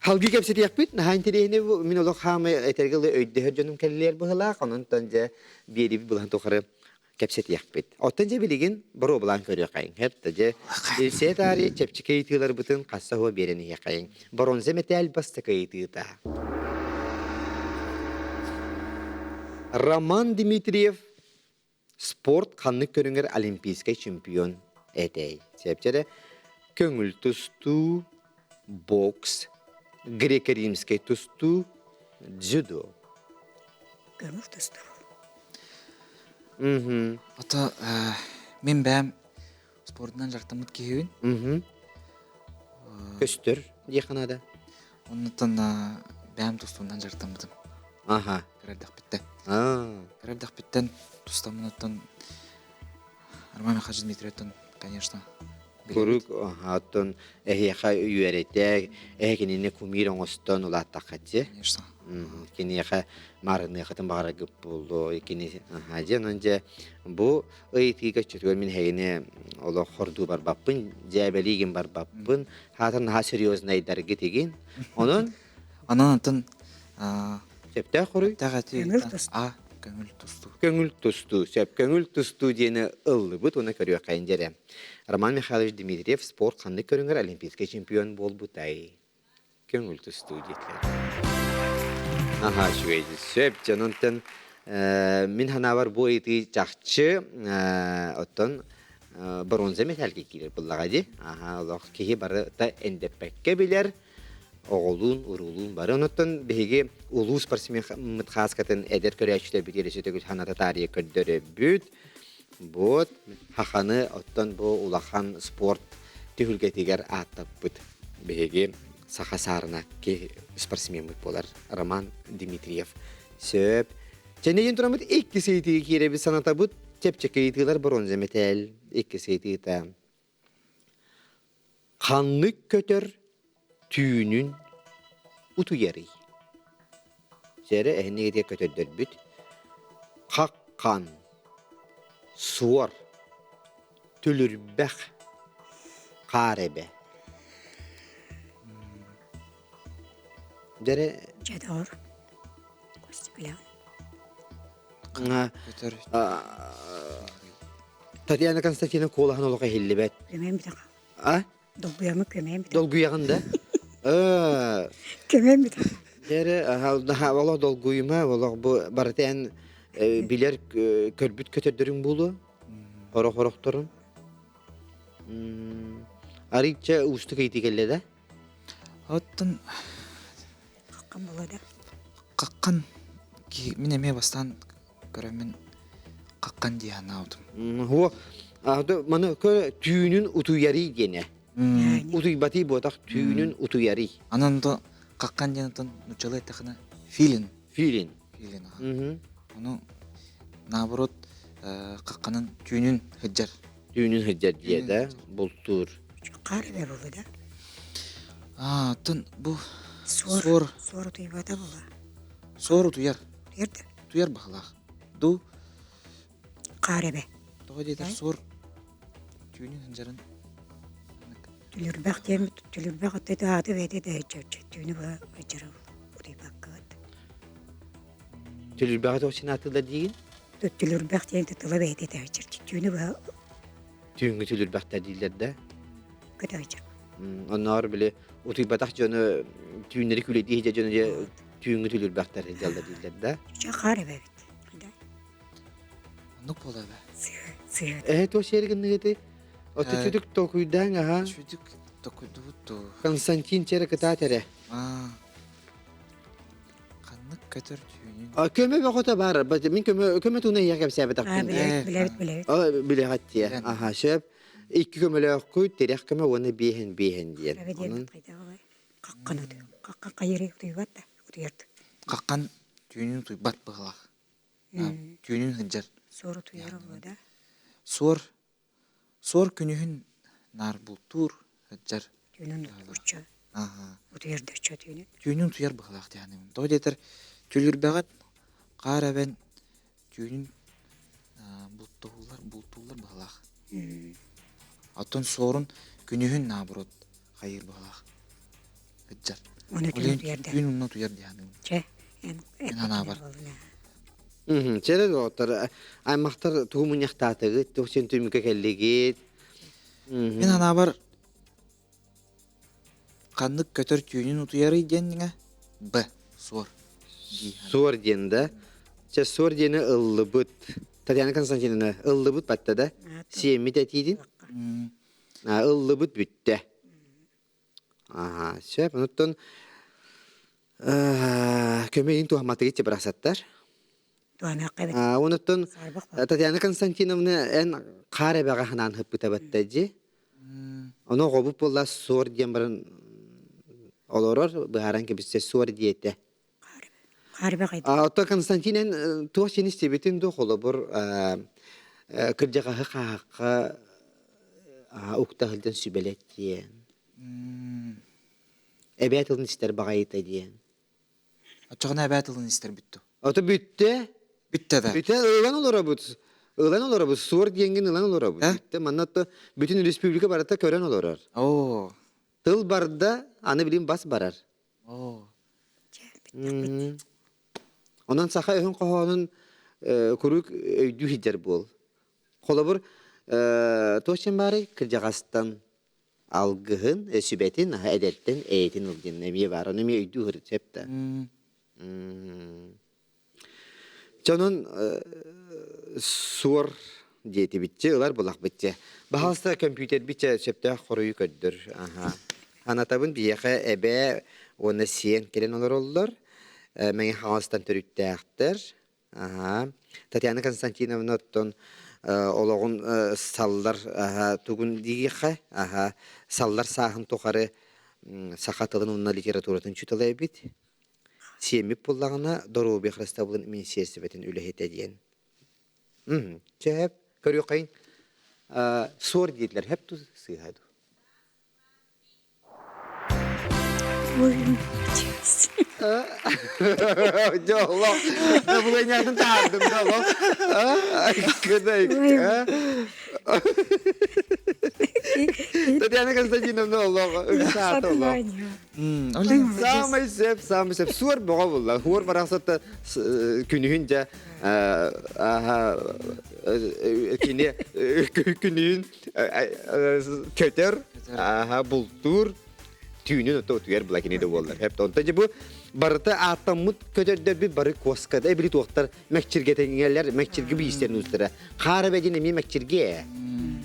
S1: халгыы кэпсэтиэхпит наһаа интэриэһинэй мин олох хаамай этэргэ өйдөһөр дьонум кэллиэр быһылаах онон дьэ биэрибит былаһын тухары кэпсэтиэхпит. Оттон дьэ билигин боруобалаан көрүөххэйиҥ. Хэп дьэ билсэ таарыйа чэпчэки ыйытыыларбытын хасса уо биэрэн иһиэххэйиҥ. Боронза мэтээл бастакы ыйытыыта. Роман Дмитриев спорт ханнык көрүҥэр олимпийскай чемпион этэй? Сэпчэрэ көҥүл тустуу, бокс, греко-римскэй тустуу, дзюдо.
S4: Көҥүл тустуу.
S5: Ото мин бэйэм спордунан дьарыктаммыт киһибин.
S1: Көстөр диэххэ наада.
S5: Оннуттан бэйэм тустуунан дьарыктаммытым.
S1: Аха.
S5: Кыра эрдэхпиттэн. Кыра эрдэхпиттэн тустаммын оттон Роман Михайлович Дмитриевтан, конечно,
S1: Куруук оттон эһиэхэ үөрэтэ, эһэ кинини кумир оҥостон улааттахха дии.
S5: Конечно.
S1: Киниэхэ маарыныахатын баҕараргыт буолуо. Кини дьэ онон дьэ бу ыйытыыга өччөтүгэр мин эһигини олох хордуу барбаппын, дьээбэлиигин барбаппын. Хаатан наһаа серьезнайдаргыт игин. Онон
S5: Онон антон
S1: сөптөөх хоруй
S4: Көҥүл тустуу.
S5: А көҥүл тустуу.
S1: Көҥүл тустуу. Сөп көҥүл тустуу диэни ыллыбыт уонна көрүөххэйин дьэрэ. Роман Михайлович Дмитриев спорт ханнык көрүҥэр олимпийскай чемпион буолбутай? Көҥүл тустуу диэтилэр. Аха, үчүгэй. Сөп, дьонунтан мин санаабар бу ыйытыы чахчы оттон боруонза мэтээлгэ киирэр буллаҕа дии. Аха, олох киһи барыта эндэппэккэ билэр, оҕолуун, уруулуун бары. Онуттан биһиги улуу спортсменмыт хааскатын эдэр көрөөччүлэрбит өссө төгүл саната таарыйа көрдөрөбүт. Вот, хаханы оттон бу улахан спорт түһүлгэтигэр ааттаппыт биһиги саха саарына спортсменмыт буолар Роман Дмитриев. Сөп. Чэнэйин тураммыт икки ыйытыыга киирэбит санатабыт чэпчэки ыйытыылар бронза мэтээл икки ыйытыыта. Ханнык көтөр түүнүн утуйарый? Сэрэ эһинигитигэр көтөрдөрбүт хаххан, суор, түлүрбэх, хаар эбэ. Дьэрэ
S4: Дьэ доҕор, Костя билэҕин.
S5: Көтөр
S1: Татьяна Константиновна куолаһын олох иһиллибэт.
S4: Көмөйм бүтэх.
S1: А?
S4: Долгуйаммыт көмөйм бүтэх.
S1: Долгуйаҕын да? Э.
S4: Көмөйм бүтэх.
S1: Дьэрэ, олох долгуйума, олох бу барыта эн билэр көрбүт көтөрдөрүҥ буолуо. Хорох-хорохторун. Арыйча уустук ыйытыы кэллэ да?
S5: Оттон
S4: Хаххан буолуо да?
S5: Хаххан мин эмиэ бастаан көрөммүн хаххан дии санаабытым.
S1: Хуо маны көр түүнүн утуйарый диэнэ. Утуйбатый буотах түүнүн утуйарый.
S5: Анан то хаххан диэн оттон нуччалыы эттэххинэ филин.
S1: Филин.
S5: Филин. Ону наоборот хахханын түүнүн сылдьар.
S1: Түүнүн сылдьар диэ да бултуур.
S4: Хаар эбэ буолуо да?
S5: Аа, оттон бу
S4: суор суор утуйбата буолуо.
S5: Суор утуйар.
S4: Утуйар да?
S5: Утуйар баһылаах. Ду
S4: Хаар эбэ.
S5: Тоҕо диэтэр суор түүнүн сылдьарын
S4: Түлүрбэх диэн түлүрбэх өттө ааты бэйэтэ да түүнү быһа ыдьара утуйбаккабыт.
S1: Түлүрбэҕи тоҕо син аатылар диигин?
S4: Түлүрбэх диэн тыла бэйэтэ тэһиччэр түүнү быһа
S1: Түүҥҥү түлүрбэхтэр дииллэр да?
S4: Көтөөччү.
S1: Онноор били утуйбатах дьону түүннэри күлэдии сылдьар дьону дьэ түүҥҥү түлүрбэхтэр сылдьаллар дииллэр да?
S4: Чэ хаар эбэбит.
S5: Оннук буолар эбэ.
S4: Сыа.
S1: Эһэ туох сиэри гынныгыты? Отто чүдүк толкуйдаан аха.
S5: Чүдүк токуйдубут дуу.
S1: Константин чэрэ кытаат эрэ.
S5: Аа. Ханнык көтөр түүнүн?
S1: Көмө бөҕөтө баар. Мин көмө көмө туна ийэ кэпсээбэтэхпин.
S4: Билэбит, билэбит.
S1: Билэҕит диэ. Аха, сөп. Икки көмөлөөхкү тирэх көмө уонна биэһин биэһин диэн.
S4: Онон Хаххан хаххан хайыры утуйбат да утуйарт.
S5: Хаххан түүнүн утуйбат быһылаах. Түүнүн сылдьар.
S4: Суор утуйар да.
S5: Суор Суор күнүһүн наар бултуур, сылдьар.
S4: Түүнүн учча. Утуйар да учча түүнүн.
S5: Түүнүн утуйар быһылаах диэханыбын. Тоҕо диэтэр түлүрбэҕин хаар эбэн түүнүн бултууллар, бултууллар быһылаах. Оттон суорун күнүһүн наоборот хайыыр быһылаах. Сылдьар.
S4: Оны түүн утуйар да.
S5: Түүн онно утуйар диэханыбын.
S4: Чэ, эн
S5: санаабар.
S1: Чэрэ доҕоттор, аймахтар тугу мунньахтаатыгыт, туох син түмүккэ кэллигит?
S5: Мин санаабар ханнык көтөр түүнүн утуйарый диэн Б. Суор.
S1: Суор диэн да? Чэ, суор диэни ыллыбыт. Татьяна Константиновна, ыллыбыт батта да? Сиэммит этиитин? Ыллыбыт бүттэ. Аха, сөп. Онуттан көмөйүн туһамматыгыт чебырасаттар. Онуттан Татьяна Константиновна эн хаар эбэҕэ ханаан хыппыта батта дьи. Ону оҕобут буолла суор диэн баран олорор быһааран кэбистэ суор диэтэ. Оттон Константин эн туох син истибитин дуу холобур кырдьаҕаһы хааһахха укта сылдьан сүбэлэт диэн. Эбээ тылын истэр баҕайыта диэн.
S5: Оччоҕуна эбээ тылын истэр бүттү.
S1: Ото бүттэ.
S5: Бүттэ да.
S1: Бүтэ ылан олоробут. Ылан олоробут. Суор диэҥҥин ылан олоробут. Бүттэ. Манна то бүтүн республика барыта көрөн олорор.
S5: Оо.
S1: Тыл барда, аны билин бас барар.
S5: Оо.
S1: Онон саха өһүн хоһоонун куруук өйдүү сылдьар буол. Холобур, туох баарый кырдьаҕастан алгыһын, сүбэтин, аһа эдэртэн эйэтин ыл диэн эмиэ баар. Ону эмиэ өйдүү сырыт сөп да. Дьонун суор диэтибитчэ, ылар булахбытча. Баһалыста көмпүүтэрбитчэ сөптөөх хоруйу көрдөр. Аха. Анатабын биһиэхэ эбээ уонна сиэн кэлэн олороллор. Мэҥэ Хаҥаластан төрүттээхтэр. Аха. Татьяна Константиновна оттон олоҕун саллар тугун диэхэ, аха, саллар сааһын тухары саха тылын уонна литературатын учуутала эбит. Сиэммит буоллаҕына, доруобуйа харыстабылын министиэристибэтин үлэһитэ диэн. Чэ, көрүөххэйин. Суор диэтилэр, һэп ту сыыһа дуу. Дьоллох. Булайнатын таһаардым дьоллох. Татьяна Константиновна олох ыксаата олох. Самый сөп, самый сөп. Суор бөҕө булла. Хуор барахсатта күнүһүн дьэ кини күнүһүн көтөр, бултуур, түүнүн ото утуйар була кини да буоллар. Онто дьэ бу барыта ааттаммыт көтөрдөрбүт бары куоскада эбили туохтар мэкчиргэтиҥэлэр мэкчирги биистэрин устара. Хаара бэдин эмиэ мэкчирги ээ.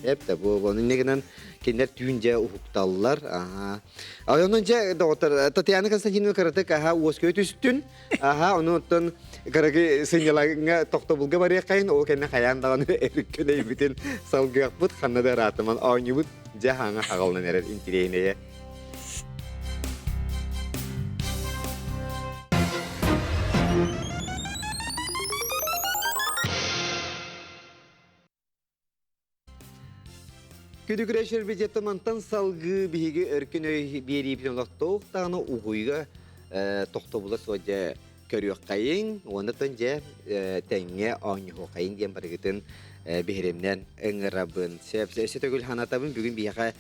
S1: Эп да бу ону гынан кинилэр түүн дьэ уһукталлар. Аха. Онон дьэ доҕоттор Татьяна Константиновна кыратык аха уоскуйа түстүн. Аха, ону оттон кыракый сынньалаҥҥа тохтобулга барыаххайын, ол кэннэ хайаан даҕаны өрүккүн өйбүтүн салгыахпыт, ханна да ыраатыман оонньуубут дьэ хаҥа хаҕылынан эрэр интириэһинэйэ. Күдүгүрэ бюджетта мантан салгыы биһиги өркүн өй биэриибитин олохтоох даҕаны угуйга тохтобула суох дьэ көрүөххэйиҥ уонна тон дьэ тэҥҥэ оонньуһуоххайыҥ диэн барыгытын биһиримнэн ыҥырабын. Сөп өссө төгүл санатабын бүгүн биһиэхэ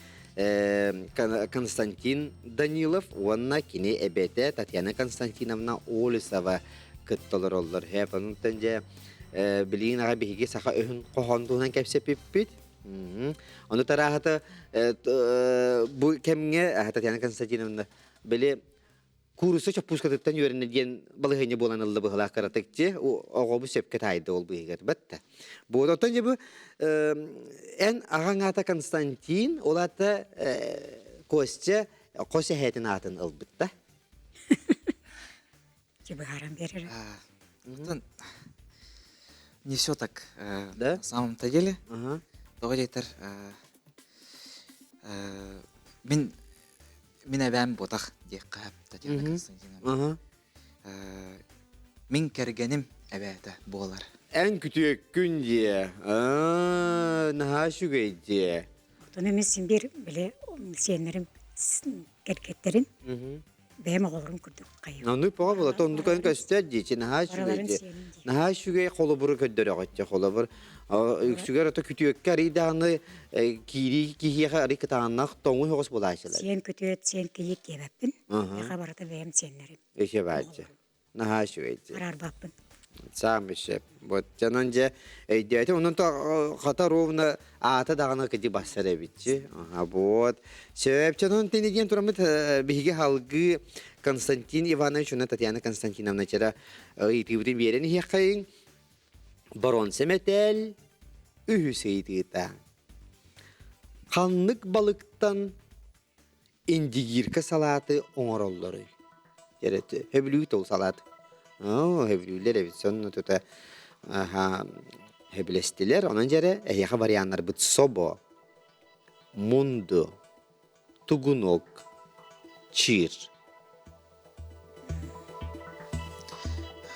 S1: Константин Данилов уонна кини эбэтэ Татьяна Константиновна Олесова кытта олороллор. Хэп онтон дьэ билигин аҕа биһиги саха өһүн хоһоон туһунан кэпсэппиппит. Ону тарааһата бу кэмҥэ Татьяна Константиновна били куурусса чоппуускатыттан үөрэнэ диэн балаһыанньа буолан ылла быһылаах кыратык дьи оҕобу сөпкө таайда ол быыһыгар батта. Бу оттон дьэ бу эн аҕаҥ аата Константин, ол аата Костя хос эһээтин аатын ылбыт да?
S4: Быһааран биэрэр.
S5: Не все так
S1: Да?
S5: на самом-то деле.
S1: Ага.
S5: Тоҕо диэтэр мин мин эбээм буотах диэххэ Татьяна Константиновна.
S1: Ага.
S5: Мин кэргэним эбээтэ буолар.
S1: Эн күтүөккүн диэ. Аа, наһаа үчүгэй диэ.
S4: Оттон эмиэ син биир били сиэннэрим кэргэттерин бэйэм оҕолорум курдук хайыам.
S1: Ону поҕо була оннук көстөр дии чи наһаа үчүгэй
S4: Барыларын
S1: дии.
S4: сиэним дии.
S1: Наһаа үчүгэй холобуру көрдөрөҕүт холобур. Үксүгэр ото күтүөккэ арыйдааны киирии киһиэхэ арый кытаанах тоҥу соҕус булааччылар.
S4: Сиэн күтүөт, сиэн кийиит диэбэппин.
S1: Аха.
S4: Миэхэ барыта бэйэм сиэннэрим.
S1: Өсө бааччы. Наһаа үчүгэй дии.
S4: Араарбаппын.
S1: Саамай сөп. Вот дьонон дьэ өйдөөтүм. Онон хата ровно аата даҕаны кыдьы бассар эбитчи. Ага, вот. Сөп. Дьонон тини диэн тураммыт биһиги халгыы Константин Иванович уонна Татьяна Константиновна чара ыйытыыбытын биэрэн иһиэххэйиҥ. Боруонса мэтээл үһүс ыйытыыта. Ханнык балыктан Индигирка салааты оҥороллоруй? Дьэ, сөбүлүүгүт ол салаат? Оо, сөбүлүүллэр эбит. Сонно тута аһа сөбүлэстилэр. Онон дьэрэ эһиэхэ варианнарбыт собо, мунду, тугунок, чыыр.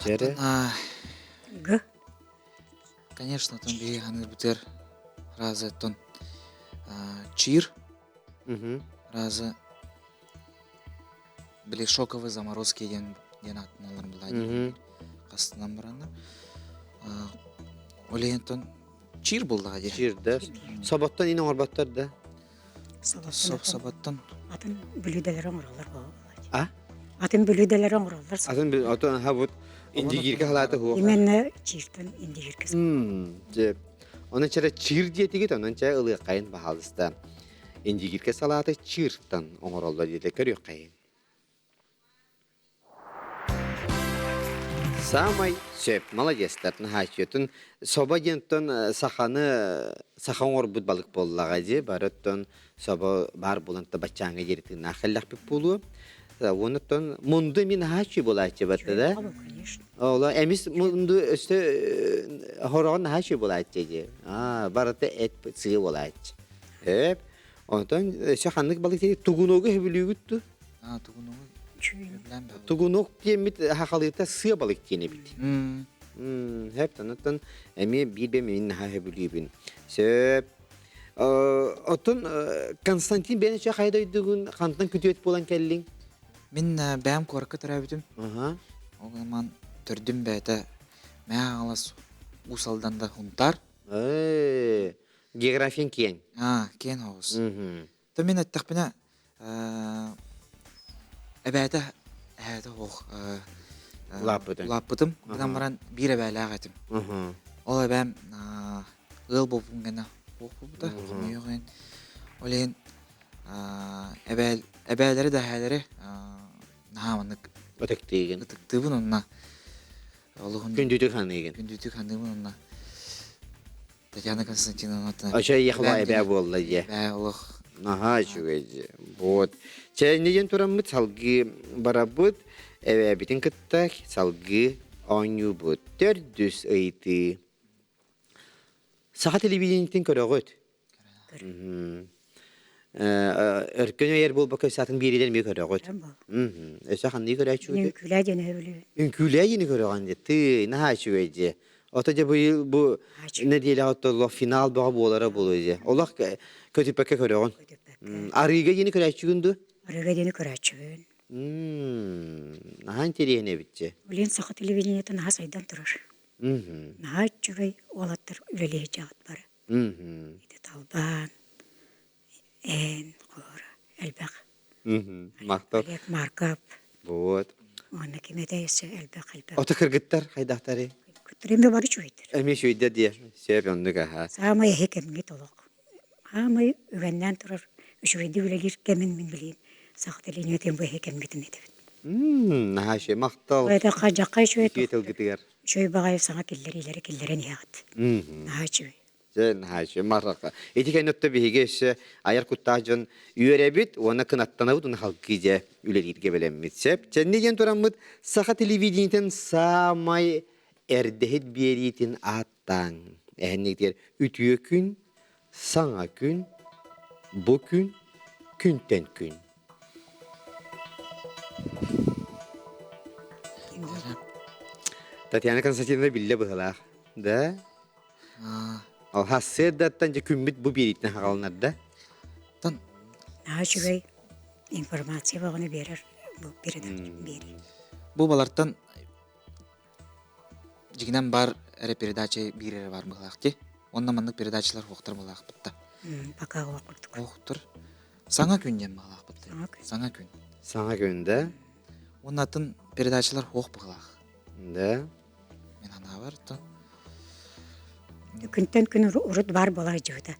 S1: Дьэрэ
S4: Г.
S5: Конечно, там биһиги ханыырбытыгар разы тон чир Разы били шоковый заморозки диэн. диэн ааттаналлар булаа хастынан бараннар. Ол иһин чиир буллаҕа дии.
S1: Чиир да. Соботтон ин оҥорботтор да.
S5: Соботтон.
S4: Атын бүлүүдэлэри оҥороллор
S1: А?
S4: Атын бүлүүдэлэри оҥороллор.
S1: Атын отон ха вот индигирка халаата хуох.
S4: Именно чииртэн индигирка.
S1: Дьэ. Оны чара чиир диэтигит, онон чэ ылыаххайын баһаалыста. Индигирка салааты чыыртан оҥороллор диэтэ көрүөххэйин. Саамай сөп, молодецтар, наһааччытын собо диэнтэн саханы саха оҥорбут балык буоллаҕа дии, бары оттон собо баар буолан баччааҥҥа диэри тыыннаах кэллэхпит буолуо. Уонуттан мунду эмиэ наһааччы буолааччы батта да. Ола эмис мунду өссө хороҕон наһааччы буолааччы дии. Аа, барыта эт сыы буолааччы. Эп. Онтон өссө ханнык балык тугуногу сөбүлүүгүт ту?
S5: Аа, тугуногу
S1: Тугунок диэммит хахалыыта сыа балык диэн эбит. Хөп, онтон эмиэ биир бэм мин наһаа сөбүлүүбүн. Сөп. Оттон Константин бэйэн хайа дойдугун хантан күтүөт буолан кэллиҥ?
S5: Мин бэйэм куоракка төрөөбүтүм. Ол гынан төрдүм бэйэтэ Мэҥэ Хаҥалас Уус Алдан да Хунтаар.
S1: Географиян киэҥ.
S5: Аа, киэҥ оҕус. То мин эттэхпинэ эбээтэ эһээтэ ох
S1: Улааппытым.
S5: улааппытым. Гынан баран биир эбээлээх этим. Ол эбээм ыал буолбун гына ох буолбута хомойуох иһин. Ол иһин эбээл эбээлэри да эһээлэри наһаа маннык
S1: Ытыктыыгын.
S5: ытыктыыбын онно олуһун
S1: Күндүтүк саныыгын.
S5: күндүтүк саныыбын онно Татьяна Константиновна
S1: Очо ехла эбээ буолла дьэ.
S5: Эбээ олох.
S1: Наһаа үчүгэй дьэ. Вот. Чэ иннигин тураммыт салгыы барабыт. Эбээбитин кытта салгыы оонньуубут. Төрдүс ыйытыы. Саха телевидениетин көрөҕүт? Өркөн өйөр буолбакка өссө биэрилэр эмиэ көрөҕүт. Өссө ханныгы көрөөччүгүт?
S4: Үҥкүүлээ диэн өбүлүүбүн.
S1: Үҥкүүлээ диэни көрөҕүн дии. Тыый, наһаа үчүгэй дии. Ото дьэ быйыл бу нэдиэлэҕэ оттоллох финал бөҕө буолара буолуо дии. Олох көтүппэккэ көрөҕүн. Арыыга диэни көрөөччүгүн дуу?
S4: Арыыга диэни көрөөччүбүн.
S1: Наһаа интэриэһинэй эбит дии.
S4: Блин, саха телевидениета наһаа сайдан турар. Наһаа үчүгэй уолаттар үлэлиир дьаҕыт бары. Ити талбаан, эн, холоро элбэх.
S1: Махтал.
S4: Олег Марков.
S1: Вот.
S4: Уонна ким этэ өссө элбэх элбэх.
S1: Ото кыргыттар хайдахтары?
S4: Кыргыттар эмиэ бары үчүгэйдэр.
S1: Эмиэ үчүгэйдэр диэ. Сөп оннук аха.
S4: Саамай эһи кэмҥит олох. Аамай үгэннээн турар үчүгэйдик үлэлиир кэмин мин билиим. Саха телевидениетин бу эһи кэмҥитин этэбин.
S1: Наһаа үчүгэй махтал.
S4: Хайдахха дьахха үчүгэй.
S1: Үтүө тылгытыгар.
S4: Үчүгэй баҕайы саҥа киллэриилэри киллэрэн иһэҕит. Наһаа үчүгэй.
S1: Дьэ, наһаа үчүгэй. Маррака. Ити кэннэ отто биһиги өссө айар куттаах дьон үөрэбит уонна кынаттанабыт уонна халгыы дьэ үлэлииргэ бэлэммит. Сөп. Чэнни диэн тураммыт саха телевидениетин саамай эрдэһит биэриитин ааттааҥ. Эһэннигитигэр үтүө күн, саҥа күн, бу күн, күнтэн күн. Татьяна Константиновна биллэ быһылаах. Да? Ол хассыардаттан дьэ күммүт бу биэриитинэн хаҕаланар да?
S5: Тан
S4: Наһаа үчүгэй информация бөҕөнү биэрэр бу передача биэрии.
S5: Бу балартан дьигинэн бар эрэ передача биир эрэ бар быһылаах дии. Онно маннык передачалар хуохтар быһылаахпытта.
S4: Пока уох курдук.
S5: Уохтар. Саҥа күн диэн быһылаахпытта. Саҥа күн.
S1: Саҥа күн да?
S5: Уонна атын передачалар хуох быһылаах.
S1: Да?
S5: Мин анаабар то.
S4: Күнтэн күн урут бар буолар дьыыта.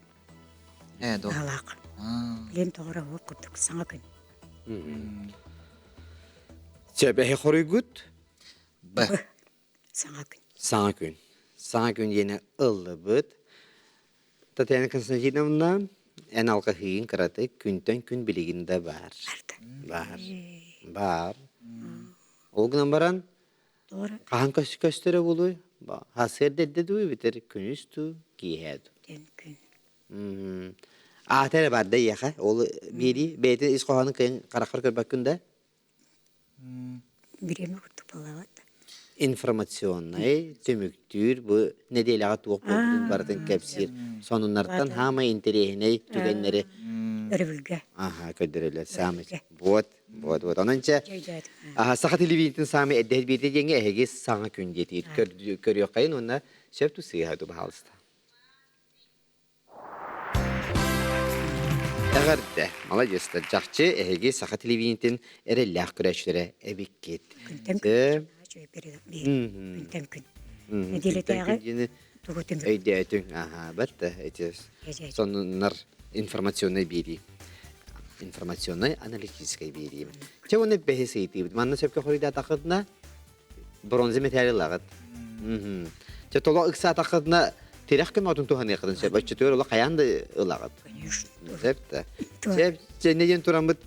S5: Ээ, до.
S4: Быһылаах. Билин тоҕоро уох курдук саҥа күн.
S1: Сөбэһи хоруйгут?
S5: Б.
S4: Саҥа күн.
S1: Саҥа күн. Саҥа күн диэни ыллыбыт. Татьяна Константиновна, эн алҕаһыыгын кыратык күнтэн күн билигин да баар. Баар. Баар. Ол гынан баран, хаһан көстөрө буолуй? Сарсыарда эрдэ дуу, эбэтэр күнүс дуу, киэһэ дуу?
S4: Күн.
S1: Аата эрэ баар да эйиэхэ. Ол биэрии бэйэтин ис хоһоонун кыайан хараххар көрбөккүн да?
S4: Бириэмэ курдук буолабат.
S1: Информационнай түмүктүүр бу нэдиэлэҕэ туох буолбутун барытын кэпсиир. Сонуннартан хаамай интэриэһинэй түгэннэри.
S4: Өрөбүлгэ.
S1: Аха, көрдөрөллөр. Саамай. Вот, вот, вот. Онон чэ, аха, саха телевидениетин саамай эрдэ биирдэ диэҥҥэ эһиги саҥа күн диэтигит. Көрүөххэйин уонна сөп ту сыыһа ду баһаалыста. Эҕэрдэ, маладьыастар, чахчы эһиги саха телевидениетин эрэллээх көрөөччүлэрэ эбиккит.
S4: Күнтэн күн. Күнтэн күн. Нэдиэлэтээҕи тугу түмүк.
S1: Өйдөөтүҥ, аха, бэрт эти сонуннар информационнай биэрии. Информационнай аналитическай биэрии. Чэ уонна бэһис ыйытыыбыт. Манна сөпкө хоруйдаатаххытына бронза металл ылаҕыт. Чэ толо ыксаатаххытына тирэх көмөтүн туһаныаххытын сөп. Оччотугар ола хайаан да ылаҕыт. Сөп да. Сөп, чэ диэн тураммыт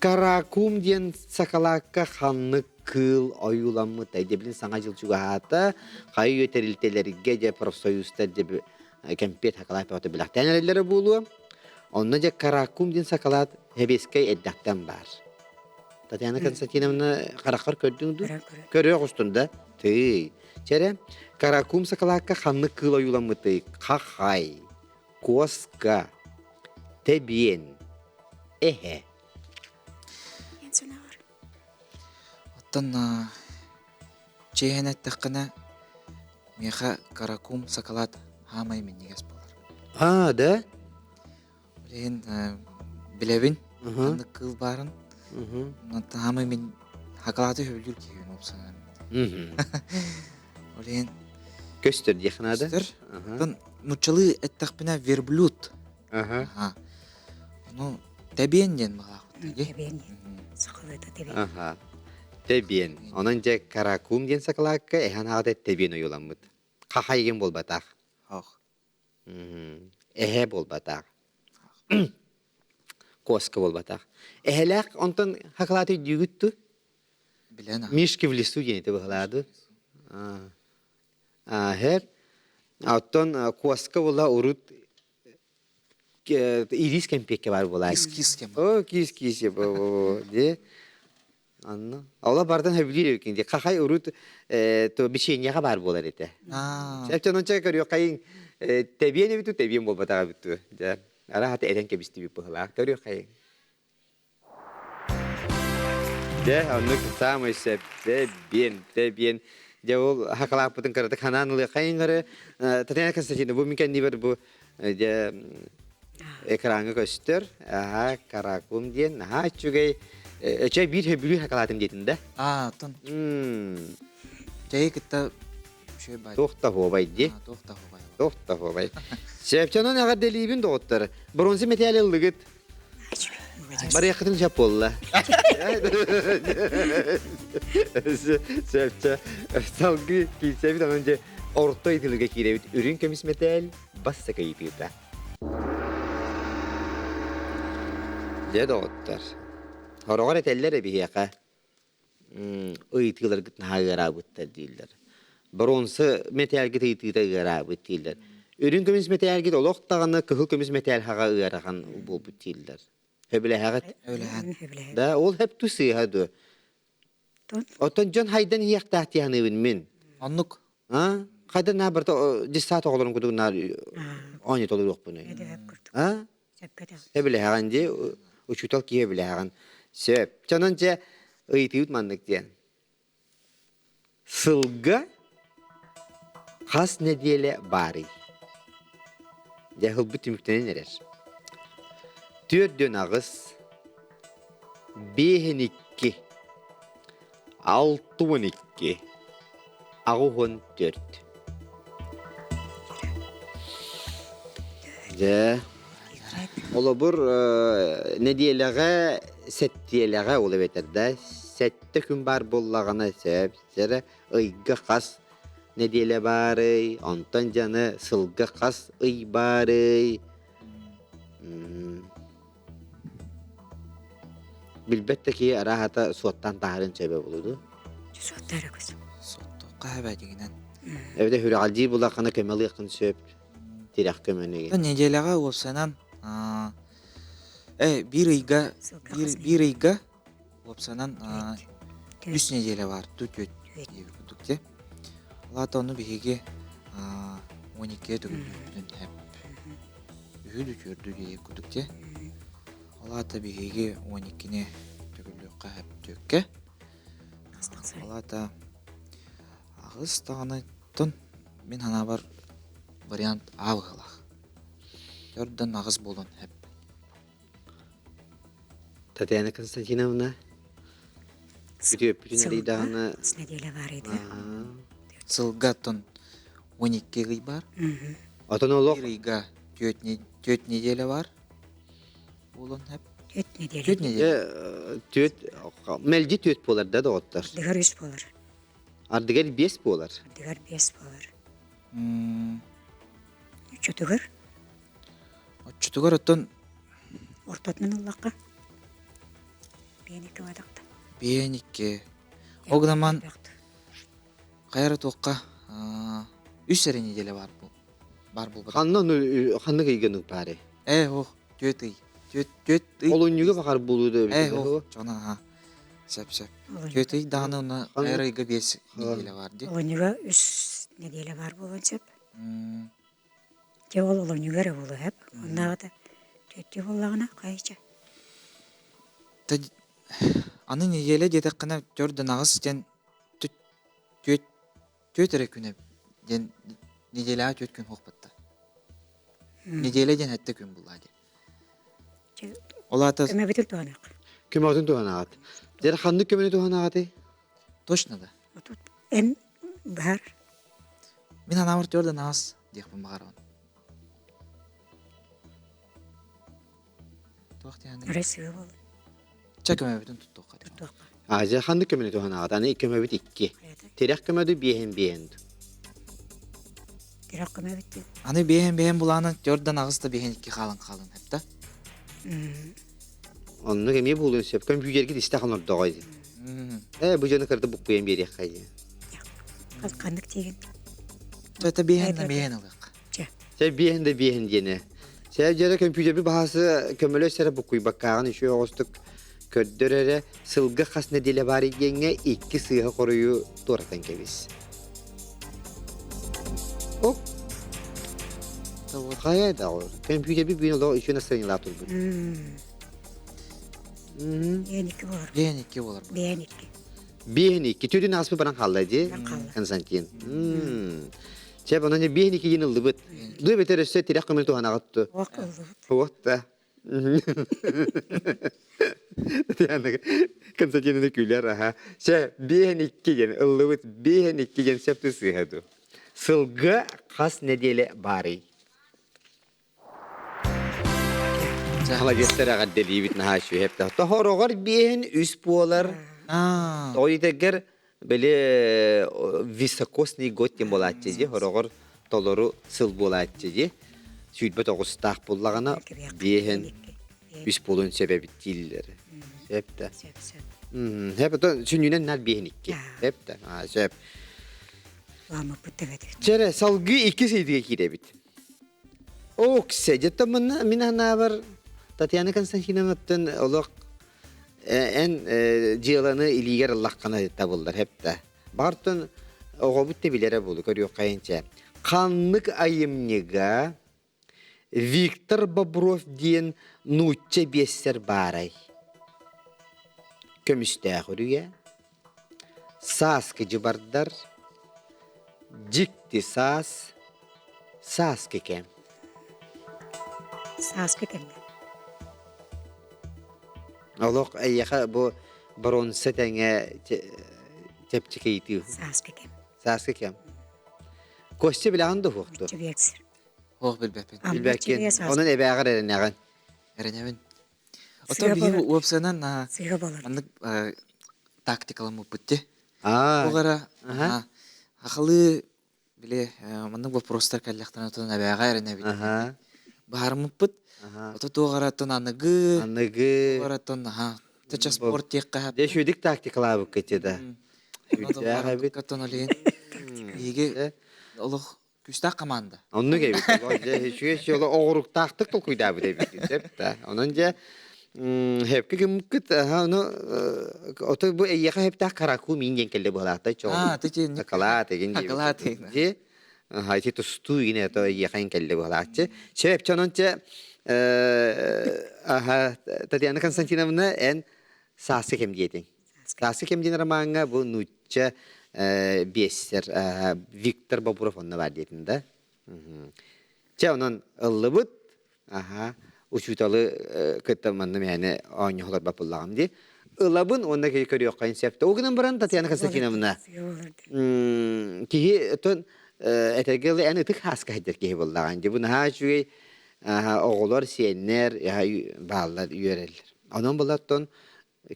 S1: Каракум диэн сакалаакка ханнык кыыл ойууламмытай? Дебилин саҥа дьыл чугаһаата, хайы тэрилтэлэргэ дьэ профсоюзтар дьэ кэмпиэт сакалаат бөҕөтө билэхтээн эрэллэрэ буолуо. Онно дьэ Каракум диэн сакалаат сэбиэскэй эрдэхтэн баар. Татьяна Константиновна хараххар көрдүҥ дуу? Көрүөх устун да? Тыый. Чэрэ, Каракум сакалаакка ханнык кыыл ойууламмытый? Хахай, куоска, тэбиэн, эһэ.
S5: Оттон чиэһин эттэххинэ, миэхэ каракум сакалаат хаамай минньигэс буолар.
S1: А, да?
S5: Билигин билэбин, ханнык кыыл баарын. Онтон хаамай мин хакалааты сөбүлүүр киһибин уопсайынан. Ол иһин
S1: Көстөр диэххэ наада.
S5: Көстөр. Оттон нуччалыы эттэхпинэ верблюд. Аха. Ну, тэбиэн диэн баҕаахпыт дии.
S4: Тэбиэн диэн. Сахалыыта тэбиэн.
S1: Аха. Тэбиэн. Онон дьэ каракум диэн сакалаакка эһэн аҕата тэбиэн ойууламмыт. Хахайгын буолбатах.
S5: Ох.
S1: Эһэ буолбатах. Куоска буолбатах. Эһэлээх онтон хакалааты өйдүүгүт ту?
S5: Билэн
S1: Мишки в лесу диэн ити быһалаады. Һэр. Оттон куоска була урут ирис кэмпиэккэ баар буолааччы.
S5: Кис-кис кэм.
S1: О, кис-кис де. Анна. Ола бардан хөбүлүүр эбикин ди. Хахай урут то бичиэнньэҕэ баар буолар этэ. Сәптен онча көрүөххэйиҥ тэбиэн эбиту тэбиэн буолбатаҕа эбиту. Дьэ, араһата этэн кэбистибит быһылаах. Көрүөххэйиҥ. Дьэ, оннук саамай сөп. Тэбиэн, тэбиэн. Дьэ, ол хакалааппытын кыратык ханаан ылыаххайыҥ эрэ. Татьяна Константиновна, бу мин кэннибэр бу дьэ экраҥҥа көстөр. Аһаа, каракум диэн наһаа үчүгэй. Өчө биир сөбүлүү хакалаатым диэтин да?
S5: Аа, оттон. Чэйи кытта үчүгэй бай.
S1: Туох да оһуобай дии.
S5: Туох да оһуобай.
S1: Туох да оһуобай. Сөпчөнөн эҕэрдэлиибин доҕоттор. Бронза металл ыллыгыт. Барыаххытын сөп буолла. Сөпчө салгыы киирсэбит онон дьэ орто итилигэ киирэбит үрүҥ көмүс мэтээл бассака ыйытыыта. Дьэ доҕоттор, хороҕор этэллэр эбиһиэхэ ыйытыыларгыт наһаа ыараабыттар дииллэр. Боруонса мэтээлгит ыйытыыта ыараабыт дииллэр. Үрүҥ көмүс мэтээлгит олох даҕаны кыһыл көмүс мэтээл хаҕа ыарахан буолбут дииллэр. Сөбүлэһэҕит?
S5: Сөбүлэһэн.
S1: Да, ол хэп ту сыыһа дуо? Оттон дьон хайдан иһиэхтээх дии саныыбын мин.
S5: Оннук.
S1: А? Хайдан наа барыта дьыссаат оҕолорун курдук наар оонньуу толоруохпунуй? А? Сөбүлэһэҕин дии, учуутал киһи сөбүлэһэҕин. Сөп. Чонон дьэ ыйытыыбыт маннык диэн. Сылга хас нэдиэлэ баарый? Дьэ, ылбыт түмүктэнэн эрэр. 48, 52, 62, 84. Дьэ, холобур, нэдиэлэҕэ, сэттиэлэҕэ ол эбэтэр да, сэттэ күн баар буоллаҕына сөп, эрэ ыйга хас нэдиэлэ баарый, онтон дьаны сылга хас ый баарый? Билбэт да киһи арааһата суоттаан таһарын сөбө буолуо дуу?
S4: Суоттаара көс.
S5: Суоттуохха эбэдигинэн.
S1: Эбэтэ сүрэҕэлдьиир булаххына көмөлүөххүн сөп. Тирэх көмөнү.
S5: Нэдиэлэҕэ уопсанан биир ыйга биир ыйга уопсанан үс нэдиэлэ баар түөрт диэбит курдук дии. Ол аата ону биһиги 12 төгүллүүбүтүн хэп үһү үтүөрдүү диэбит курдук дии. Ол аата биһиги 12-ни төгүллүөххэ сөптүөккэ. Ол аата аҕыс даҕаныттан мин санаабар вариант А быһыылаах. Төрдөн аҕыс буолуон сөп.
S1: Татьяна Константиновна, бүтүөппүтүн эрийдаҕына
S4: Нэдиэлэ баар edi.
S5: Сылга оттон 12 ый баар.
S1: Отон олох
S5: Биир ыйга түөрт неделя бар. Буолуон сөп.
S4: Түөрт неделя.
S5: Түөрт неделя.
S1: Түөрт мэлдьи түөрт буолар да доҕоттор.
S4: Ардыгар үс буолар.
S1: Ардыгар биэс буолар.
S4: Ардыгар биэс буолар. Оччотугар?
S5: Оччотугар оттон
S4: Ортотунан ыллахха биэн икки бадахта.
S5: Биэн икки. Ол гынан хайара туохха үс эрэ неделя баар бу баар буолбатах.
S1: Ханна ханнык ыйга баары?
S5: Ээ ох, түөрт ый. Түөрт түөрт ый.
S1: Олунньуга баҕар буолуу да
S5: Ээ ох, чона аха. Сөп сөп. Түөрт ый даҕаны онно хайар ыйга биэс неделя баар дии.
S4: Олунньуга үс неделя баар буолуон сөп. Дьэ ол олунньуга эрэ буолуо сөп. Оннааҕыта түөртүү буоллаҕына хайыча.
S5: Аны неделя диэтэххинэ төрдөн аҕыс диэн түөрт түөрт эрэ күнэ диэн неделяҕа түөрт күн суохпатта. Неделя диэн сэттэ күн буллаа диэн. Ол аата
S4: Көмөбүтүн туһаныах.
S1: Көмөтүн туһанаҕыт. Дьэ ханнык көмөнү туһанаҕытый?
S5: Точно да.
S4: Эн баар.
S5: Мин анаабар төрдөн аҕыс диэхпин баҕарабын. Туох диэххиний?
S4: Арай сыа буолла.
S5: Чэ көмөбүтүн туттуохха.
S4: Туттуохха.
S1: А дьэ ханнык көмөнү туһанаҕыт? Аны көмөбүт икки. Тирэх көмөдү биэһин биэһин.
S4: Тирэх көмөбүт диэн.
S5: Аны биэһин биэһин булаанан төрдөн аҕыс да биэһин икки хаалан хаалан эптэ.
S1: Оннук эмиэ буолуон сөп. Компьютерге истэх онордоҕой дии. Ээ, бу дьону кырды буккуйан биэриэххэ дии.
S4: Ханнык тиигин?
S5: Чэ, биэһин да биэһин ылыах.
S4: Чэ.
S1: Чэ, биэһин да биэһин диэни. Чэ, дьэрэ компьютерби баһасы көмөлөс эрэ буккуйбаккааҕын үчүгэй оҕустук көрдөр эрэ сылга хас нэдиэлэ баар диэҥҥэ икки сыыһа хоруйу туоратан кэбис. Оп. Хайа да компьютерби бүгүн олох үчүгэй настроениелаах турбут.
S4: Биэн икки болар.
S5: Биэн икки болар.
S4: Биэн икки.
S1: Биэн икки. Түрүн ааспы баран хаалла дии, Константин. Чэ, онон биэн икки диэн ыллыбыт. Дуу бэтэр өссө тирэх көмөл туһанаҕыт.
S4: Ох ыллыбыт.
S1: Вот да. Константиновна күлэр аха. Чэ, биэһин икки диэн ыллыбыт. Биэһин икки диэн сөп сыыһа дуу. Сылга хас нэдиэлэ баарый? Молодецтар эҕэрдэлиибит наһаа үчүгэй. Тоһороҕор биэһин үс буолар. Тоҕо диэтэргэр били високосный год диэн буолааччы дии, хороҕор толору сыл буолааччы дии. Сүүрбэ тоҕустаах буллаҕына биэһин үс буолуон сөп эбит дииллэр. Сөп да.
S4: Сөп, сөп.
S1: Сөп, сүнньүнэн наар биэһин икки. Сөп да. Сөп.
S4: Ламаппыт төбөтүгэр.
S1: Чэрэ, салгыы иккис ыйытыга киирэбит. Оксе, дьэ манна мин анаабар Татьяна Константиновнаттан олох эн дьыаланы илиигэр ыллаххына табыллар хэптэ. Баартан оҕобут да билэрэ буолу көрүөххэйинчэ. Ханнык айымньыга Виктор Бобров диэн нуучча биэссэр баарай? Көмүстээх үрүйэ, Сааскы дьыбардар, Дьикти саас, Сааскы кэм.
S4: Сааскы кэмҥэ.
S1: Олох эйиэхэ бу боруонса тэҥэ чэпчэки ыйытыы.
S4: Сааскы кэм.
S1: Сааскы кэм. Костя билэҕин да уһуохту?
S4: Чебиэксир.
S5: Ох билбэппин.
S1: Билбэккин. Онон эбээҕэр эрэнэҕин.
S5: Эрэнэбин. Оттон биһиги уопсайынан
S4: Сыыһа болар.
S5: маннык тактикаламмыппыт дии.
S1: Аа.
S5: Ол эрэ сахалыы били маннык боппуруостар кэллэхтэринэ отон эбээҕэ эрэнэбит. Баһарыммыппыт. Ото туох эрэ оттон аныгы,
S1: Аныгы.
S5: туох эрэ оттон аха тача спорт диэххэ
S1: Дьэ үчүгүйдүк тактикалаабыккыт да. Үчүгэйдээх эбит.
S5: Оттон ол иһин биһиги олох Күүстээх команда.
S1: Оннук эбит. Дьэ, үчүгэй сыала оҕуруктаахтык толкуйдаабыт эбит. Сөп да. Онон дьэ хэпки гыммыккыт ону ото бу эйиэхэ хэптээх караку миин диэн кэллэ быһалаахтай чоҕу.
S5: Аа, тити
S1: Акалаат эгин
S5: Акалаат эгин.
S1: Дьи Ити тустуу игин это эйиэхэ кэллэ быһалааччы. Сөп, онон дьэ. Аха, Татьяна Константиновна, эн Сааскы кэм диэтиҥ. Сааскы кэм диэн ромаҥҥа бу нуучча биэссэр Виктор Бобуров онно баар диэтин да. Чэ, онон ыллыбыт. Аха, учууталы кытта манна мээнэ оонньоһолор бапыллаҕым дии. Ылабын уонна киһи көрүөххэ сөп. Ол гынан баран Татьяна Константиновна киһи тон этэргэ эн ытык хааска сылдьар киһи буоллаҕын дии. Бу наһаа үчүгэй оҕолор, сиэннэр бааллар, үөрэллэр. Онон булаттан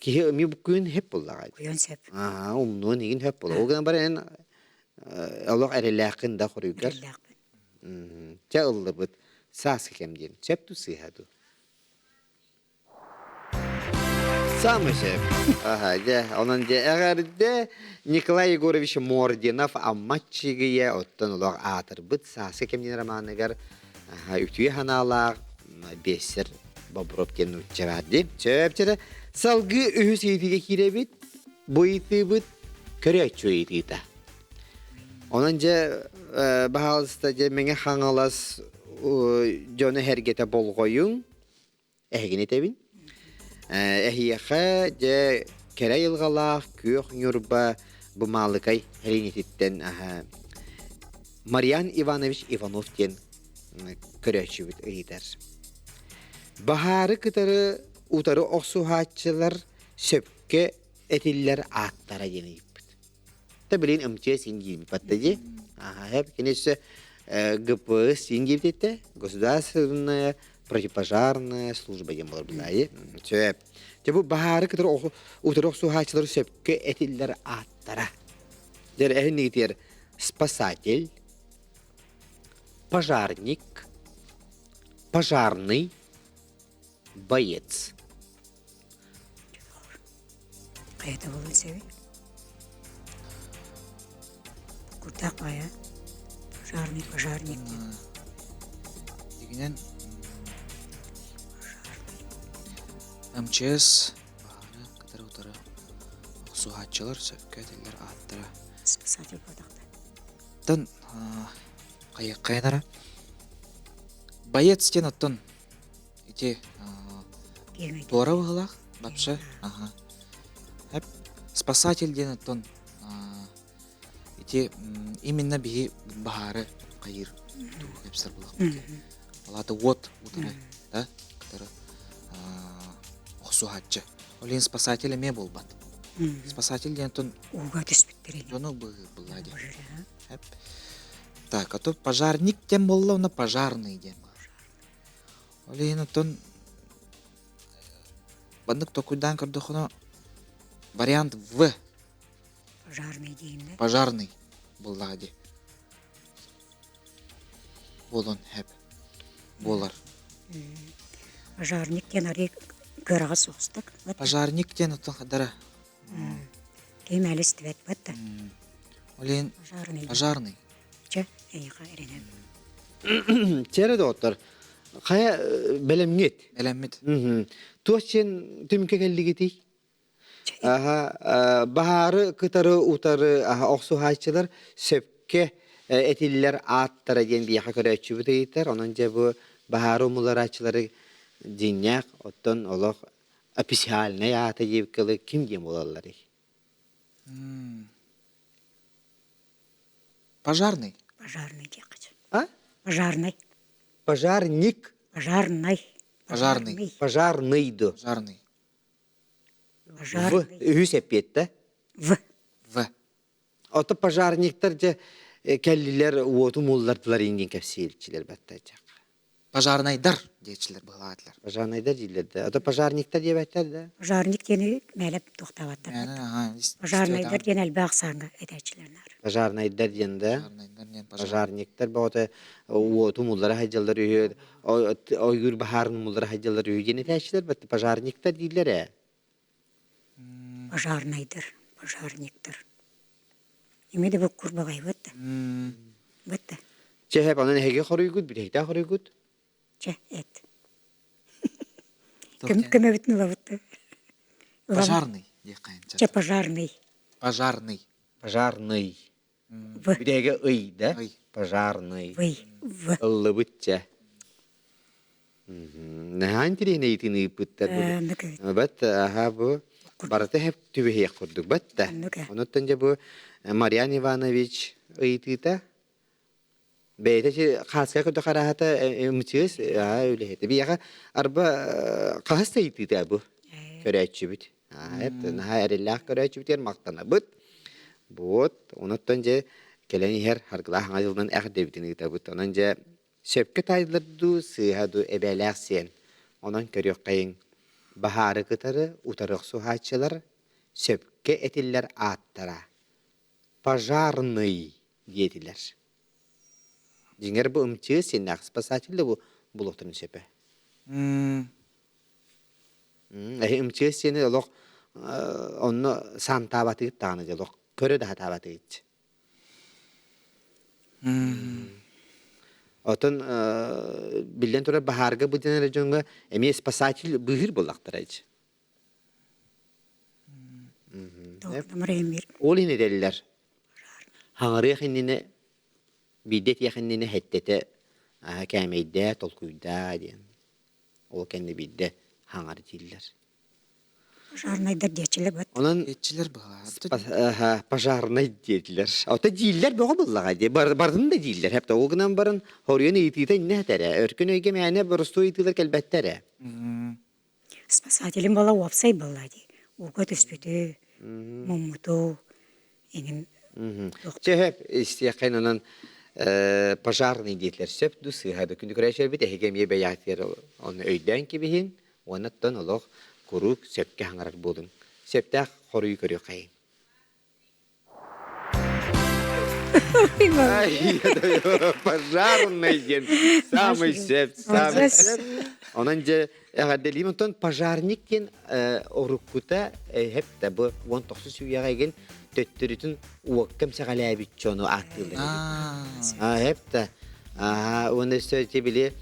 S1: киһи эмиэ күн хөп буллаҕай.
S4: Куйон сөп.
S1: Аа, умнуон игин хөп була. Ол гынан баран эн олох эрэлээххин да хоруйгар.
S4: Эрэлээхпин.
S1: Чэ ыллыбыт. Сааскы кэм диэн. Сөп ту сыыһа ду. Самый сөп. Аха, дьэ, онон дьэ эҕэрдэ Николай Егорович Мординов Амма Чигийэ оттон олох аатырбыт Сааскы кэм диэн романыгар үтүө санаалаах биэссэр Бобров диэн нуучча баар дии. Сөп Салгыы үһүс ыйытыыга киирэбит. Бу ыйытыыбыт көрөөччү ыйытыыта. Онон дьэ, баһаалыста дьэ Мэҥэ Хаҥалас дьоно сэргэтэ болҕойуҥ. Эһигини этэбин. Эһиэхэ дьэ кэрэ айылҕалаах күөх Ньурба бу Маалыкай эриинититтэн Марьян Иванович Иванов диэн көрөөччүбүт ыйытар. Баһаары кытары утары охсуһааччылар сөпкө этиллэр ааттара диэн ыйыппыт. Та билин МЧС син диибиппатта дии. Аха, кини өссө ГПС син диэбитэ Государственная противопожарная служба диэн буолар былаайы. Сөп. Дьэ бу баһаары кытары утары охсуһааччылары сөпкө этиллэр ааттара. Дьэр эһин спасатель, пожарник, пожарный, боец.
S4: Хайата буолуон сөбүй? Куртах баайа. Пожарный, пожарник диэн.
S5: Дигинен МЧС баары кытары утары охсуһааччылар сөпкө этиллэр ааттара.
S4: Спасатель буолтахта.
S5: Тан хайыаххайанара боец диэн оттон Ити туора быһыылаах вообще аха спасатель диэн оттон ити именно биһи баһаары хайыыр тугу кэпсэр булахпыт Алаата уот утары да кытары охсуһааччы ол иһин спасатель эмиэ буолбат спасатель диэн оттон
S4: ууга түспүттэр
S5: дьону быһыыллаа диэн так а то пожарник диэн буолла уонна пожарный диэн Ол иһин оттон маннык толкуйдаан көрдөххүнэ вариант В.
S4: Пожарный диэн да?
S5: Пожарный буоллаҕа дии. Буолуон сөп. Буолар.
S4: Пожарник диэн арыы кыараҕас соҕустук.
S5: Пожарник диэн оттон хадара.
S4: Ким әлі истибэт бат
S5: Ол иһин
S4: Пожарный.
S5: пожарный.
S4: Чэ, эйиэхэ эрэнэм.
S1: Чэрэ доҕоттор, хайа бэлэмҥит?
S5: Бэлэммит.
S1: Туох сен түмүккэ кэллигитий? Аха, баһаары кытары утары охсуһааччылар сөпкө этиллэр ааттара диэн биһиэхэ көрөөччүбүт ыйытар. Онон дьэ бу баһаары умулларааччылары дьиҥнээх, оттон олох официальнай аата диэбиккэ ким диэн буолалларый?
S5: Пожарный.
S4: Пожарный диэххэ.
S1: А?
S4: Пожарный.
S1: Пожарник.
S4: Пожарный.
S5: Пожарный.
S1: Пожарный ду.
S5: Пожарный.
S1: В
S4: Пожарный.
S1: үһүс эппиэттэ.
S4: В.
S5: В.
S1: Ото пожарниктар дьэ кэллилэр уоту муллардылар ингин кэпсиирчилэр баттайчак.
S5: Пожарнайдар диэчилэр быһалаатылар.
S1: Пожарнайдар дииллэр да. Ото пожарниктар диэбэттэр да.
S4: Пожарник диэни мээлэп туохтаабаттар. Пожарнайдар диэн элбэх саанга этээччилэр наар.
S1: Пожарнайдар диэн да.
S5: Пожарнайдар диэн
S1: Пожарниктар бөҕөтө уоту муллара сылдьаллар үһү, ойуур баһаарын муллара сылдьаллар үһү диэн этээччилэр бат пожарниктар дииллэр ээ.
S4: Пожарнайдар, пожарниктар. Эми да буккур баҕайбыт да. Быт да.
S1: Чэ, хэп, онон эһиги хоруйгут, бүтэһиктээх хоруйгут?
S4: Чэ, эт. Көмөбүтүн ылабыт да.
S5: Пожарный диэххэ
S4: Чэ, пожарный.
S5: Пожарный.
S1: Пожарный.
S4: В.
S1: Бүтэһигэ ый да?
S5: Ый.
S1: Пожарный.
S4: Вый. В.
S1: Ыллыбыт чэ. Наһаа интириэһинэй ыйытыыны ыыппыттар.
S4: Оннук эбит.
S1: Бат аха бу барыта хеп түбэһиэх курдук батта.
S4: Оннук ээ.
S1: Онуттан дьэ бу Марьян Иванович ыйытыыта бэйэтэ чи хааска көрдө хараһата МЧС аа үлэһитэ. Биһиэхэ арба хаһыс да ыйытыыта бу көрөөччүбүт. Аа наһаа эрэллээх көрөөччүбүтүгэр махтанабыт. Вот онуттан дьэ кэлэн иһэр харгылаах хаҥа дьылынан эҕэрдэбитин ыытабыт. Онон дьэ Сөпкө таайыллар дуу, сыыһа дуу эбээлээх сиэн. Онон көрүөххэйиҥ, баһаары кытары утары охсуһааччылар сөпкө этиллэр ааттара «пожарный» диэтилэр. Дьиҥэр бу ымчыы сиэннээх спасатель да бу булуохтарын сөпө. Эһи ымчыы сиэни олох онно саантаабатыгыт даҕаны дьэ олох көрө да сатаабатыгыт. Отон биллэн турар баһаарга быдьан эрэ дьоҥҥо эмиэ спасатель быыһыыр буоллахтара ич. Ол иһин этэллэр. Хаҥарыах иннинэ биирдэ этиэх иннинэ хэттэтэ кээмэйдээ, толкуйдаа диэн. Ол кэннэ биирдэ хаҥар дииллэр.
S4: Пожарнайдар диэччилэр бат.
S1: Онон
S5: Диэччилэр быһалаабыт.
S1: пожарнай диэтилэр. Ото дииллэр бөҕө буллаҕа дии. Бардын да дииллэр. Хэпте ол гынан баран хоруйун ыйытыыта иннэ этэрэ. Өркүн өйгө мээнэ боростуой ыйытыылар кэлбэттэр ээ.
S4: Спасателим была уопсай была дии. Ууга түспүтү, муммуту, иҥин
S1: Чэ, истиэххин онон пожарный диэтилэр. Сөп дуу сыыһа да күндү көрөөччүлэрбит эһиги эмиэ бэйэҕитигэр ону өйдөөн кэбиһин Уоннаттан олох куруук сөпкө хаҥарар буолуҥ. Сөптөөх хоруйу көрүөххэйиҥ. Пожарный диэн самый сөп, самый сөп. Онон дьэ эҕэрдэлиим онтон пожарник диэн уруккута эһэп да бу 19 үйэҕэ игин төттөрүтүн уокка эмсэҕэлээбит дьону ааттыыллар эбит. Эһэп да уонна өссө ити били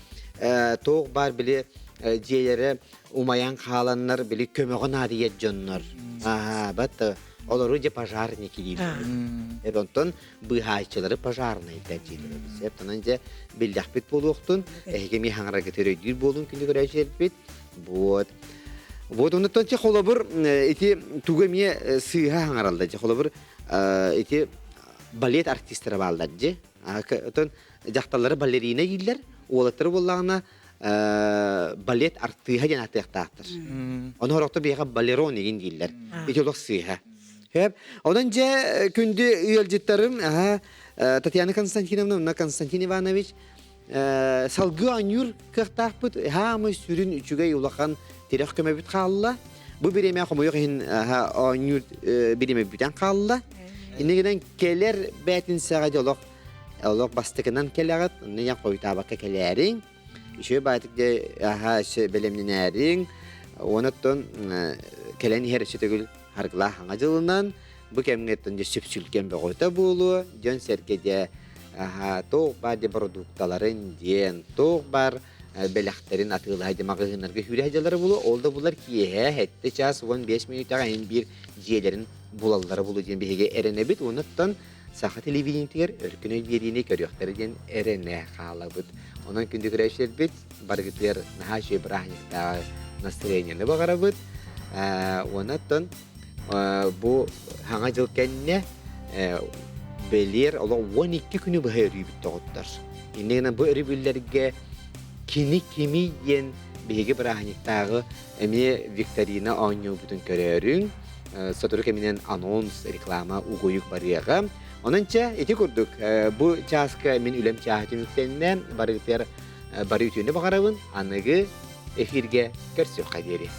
S1: туох баар били дьиэлэрэ умайан хааланнар били көмөҕө наадыйар дьоннор. Бат олору дьэ пожарники дииллэр. Онтон быыһааччылары пожарнайдар дииллэр. Онон дьэ биллэхпит буолуохтун, эһиги эмиэ хаҥараргытыгар өйдүүр буолун күнү көрөөчүлэрбит. Вот. Вот оннуттан че холобур ити тугу эмиэ сыыһа хаҥараллар дьэ холобур ити балет артистара бааллар дьэ. Отон дьахталлары балерина дииллэр, уолаттары буоллаҕына балет артыыһа диэн ааттыахтаахтар. Ону хорохто биһиэхэ балерон игин дииллэр. Ити олох сыыһа. Хөп. Онон дьэ күндү ыалдьыттарым Татьяна Константиновна уонна Константин Иванович салгыы оонньуур кыахтаахпыт хаамай сүрүн үчүгэй улахан тирэх көмөбүт хаалла. Бу бириэмэ хомойуох иһин оонньуур бириэмэ бүтэн хаалла. Иннигинэн кэлэр бээтинсэҕэ дьэ олох олох бастакынан кэлэҕит, онно ийэн хойутаабакка кэлээриҥ. Үчүгэй баайтык дьэ аһа өссө бэлэмнэнээриҥ. Уонна оттон кэлэн иһэр өссө төгүл харгылаах хаҥа дьылынан бу кэмҥэ оттон дьэ сүпсүлгэн бөҕөтө буолуо, дьон-сэргэ дьэ аһа туох баар дьэ бородуукталарын диэн, туох баар бэлэхтэрин атыылаһа дьэ маҕаһыыннарга сүүрэ сылдьаллара буолуо, ол да булар киэһэ 7 час 15 мүнүүтэҕэ иһин биир дьиэлэрин булаллара буолуо диэн биһиги эрэнэбит уонна оттон саха телевидениетигэр өркөн өй биэриини көрүөхтэрэ диэн эрэнэ хаалабыт. Онон күндү көрөөччүлэрбит барыгытыгар наһаа үчүгэй бырааһынньыктааҕы настроениены баҕарабыт. Уонна оттон бу хаҥа дьыл кэннэ бэлиэр олох 12 күнү быһа өрүүбүт доҕоттор. Инньэ гынан бу өрөбүллэргэ кини кимий диэн биһиги бырааһынньыктааҕы эмиэ викторина оонньуубутун көрөөрүҥ. Сотору кэминэн анонс, реклама угуйук барыаҕа. Онон чэ, ити курдук бу чааска мин үлэм чааһа түмүктэннэ. Барыгытыгар бары үтүөнү баҕарабын. Аныгы эфиргэ көрсүөххэ диэри.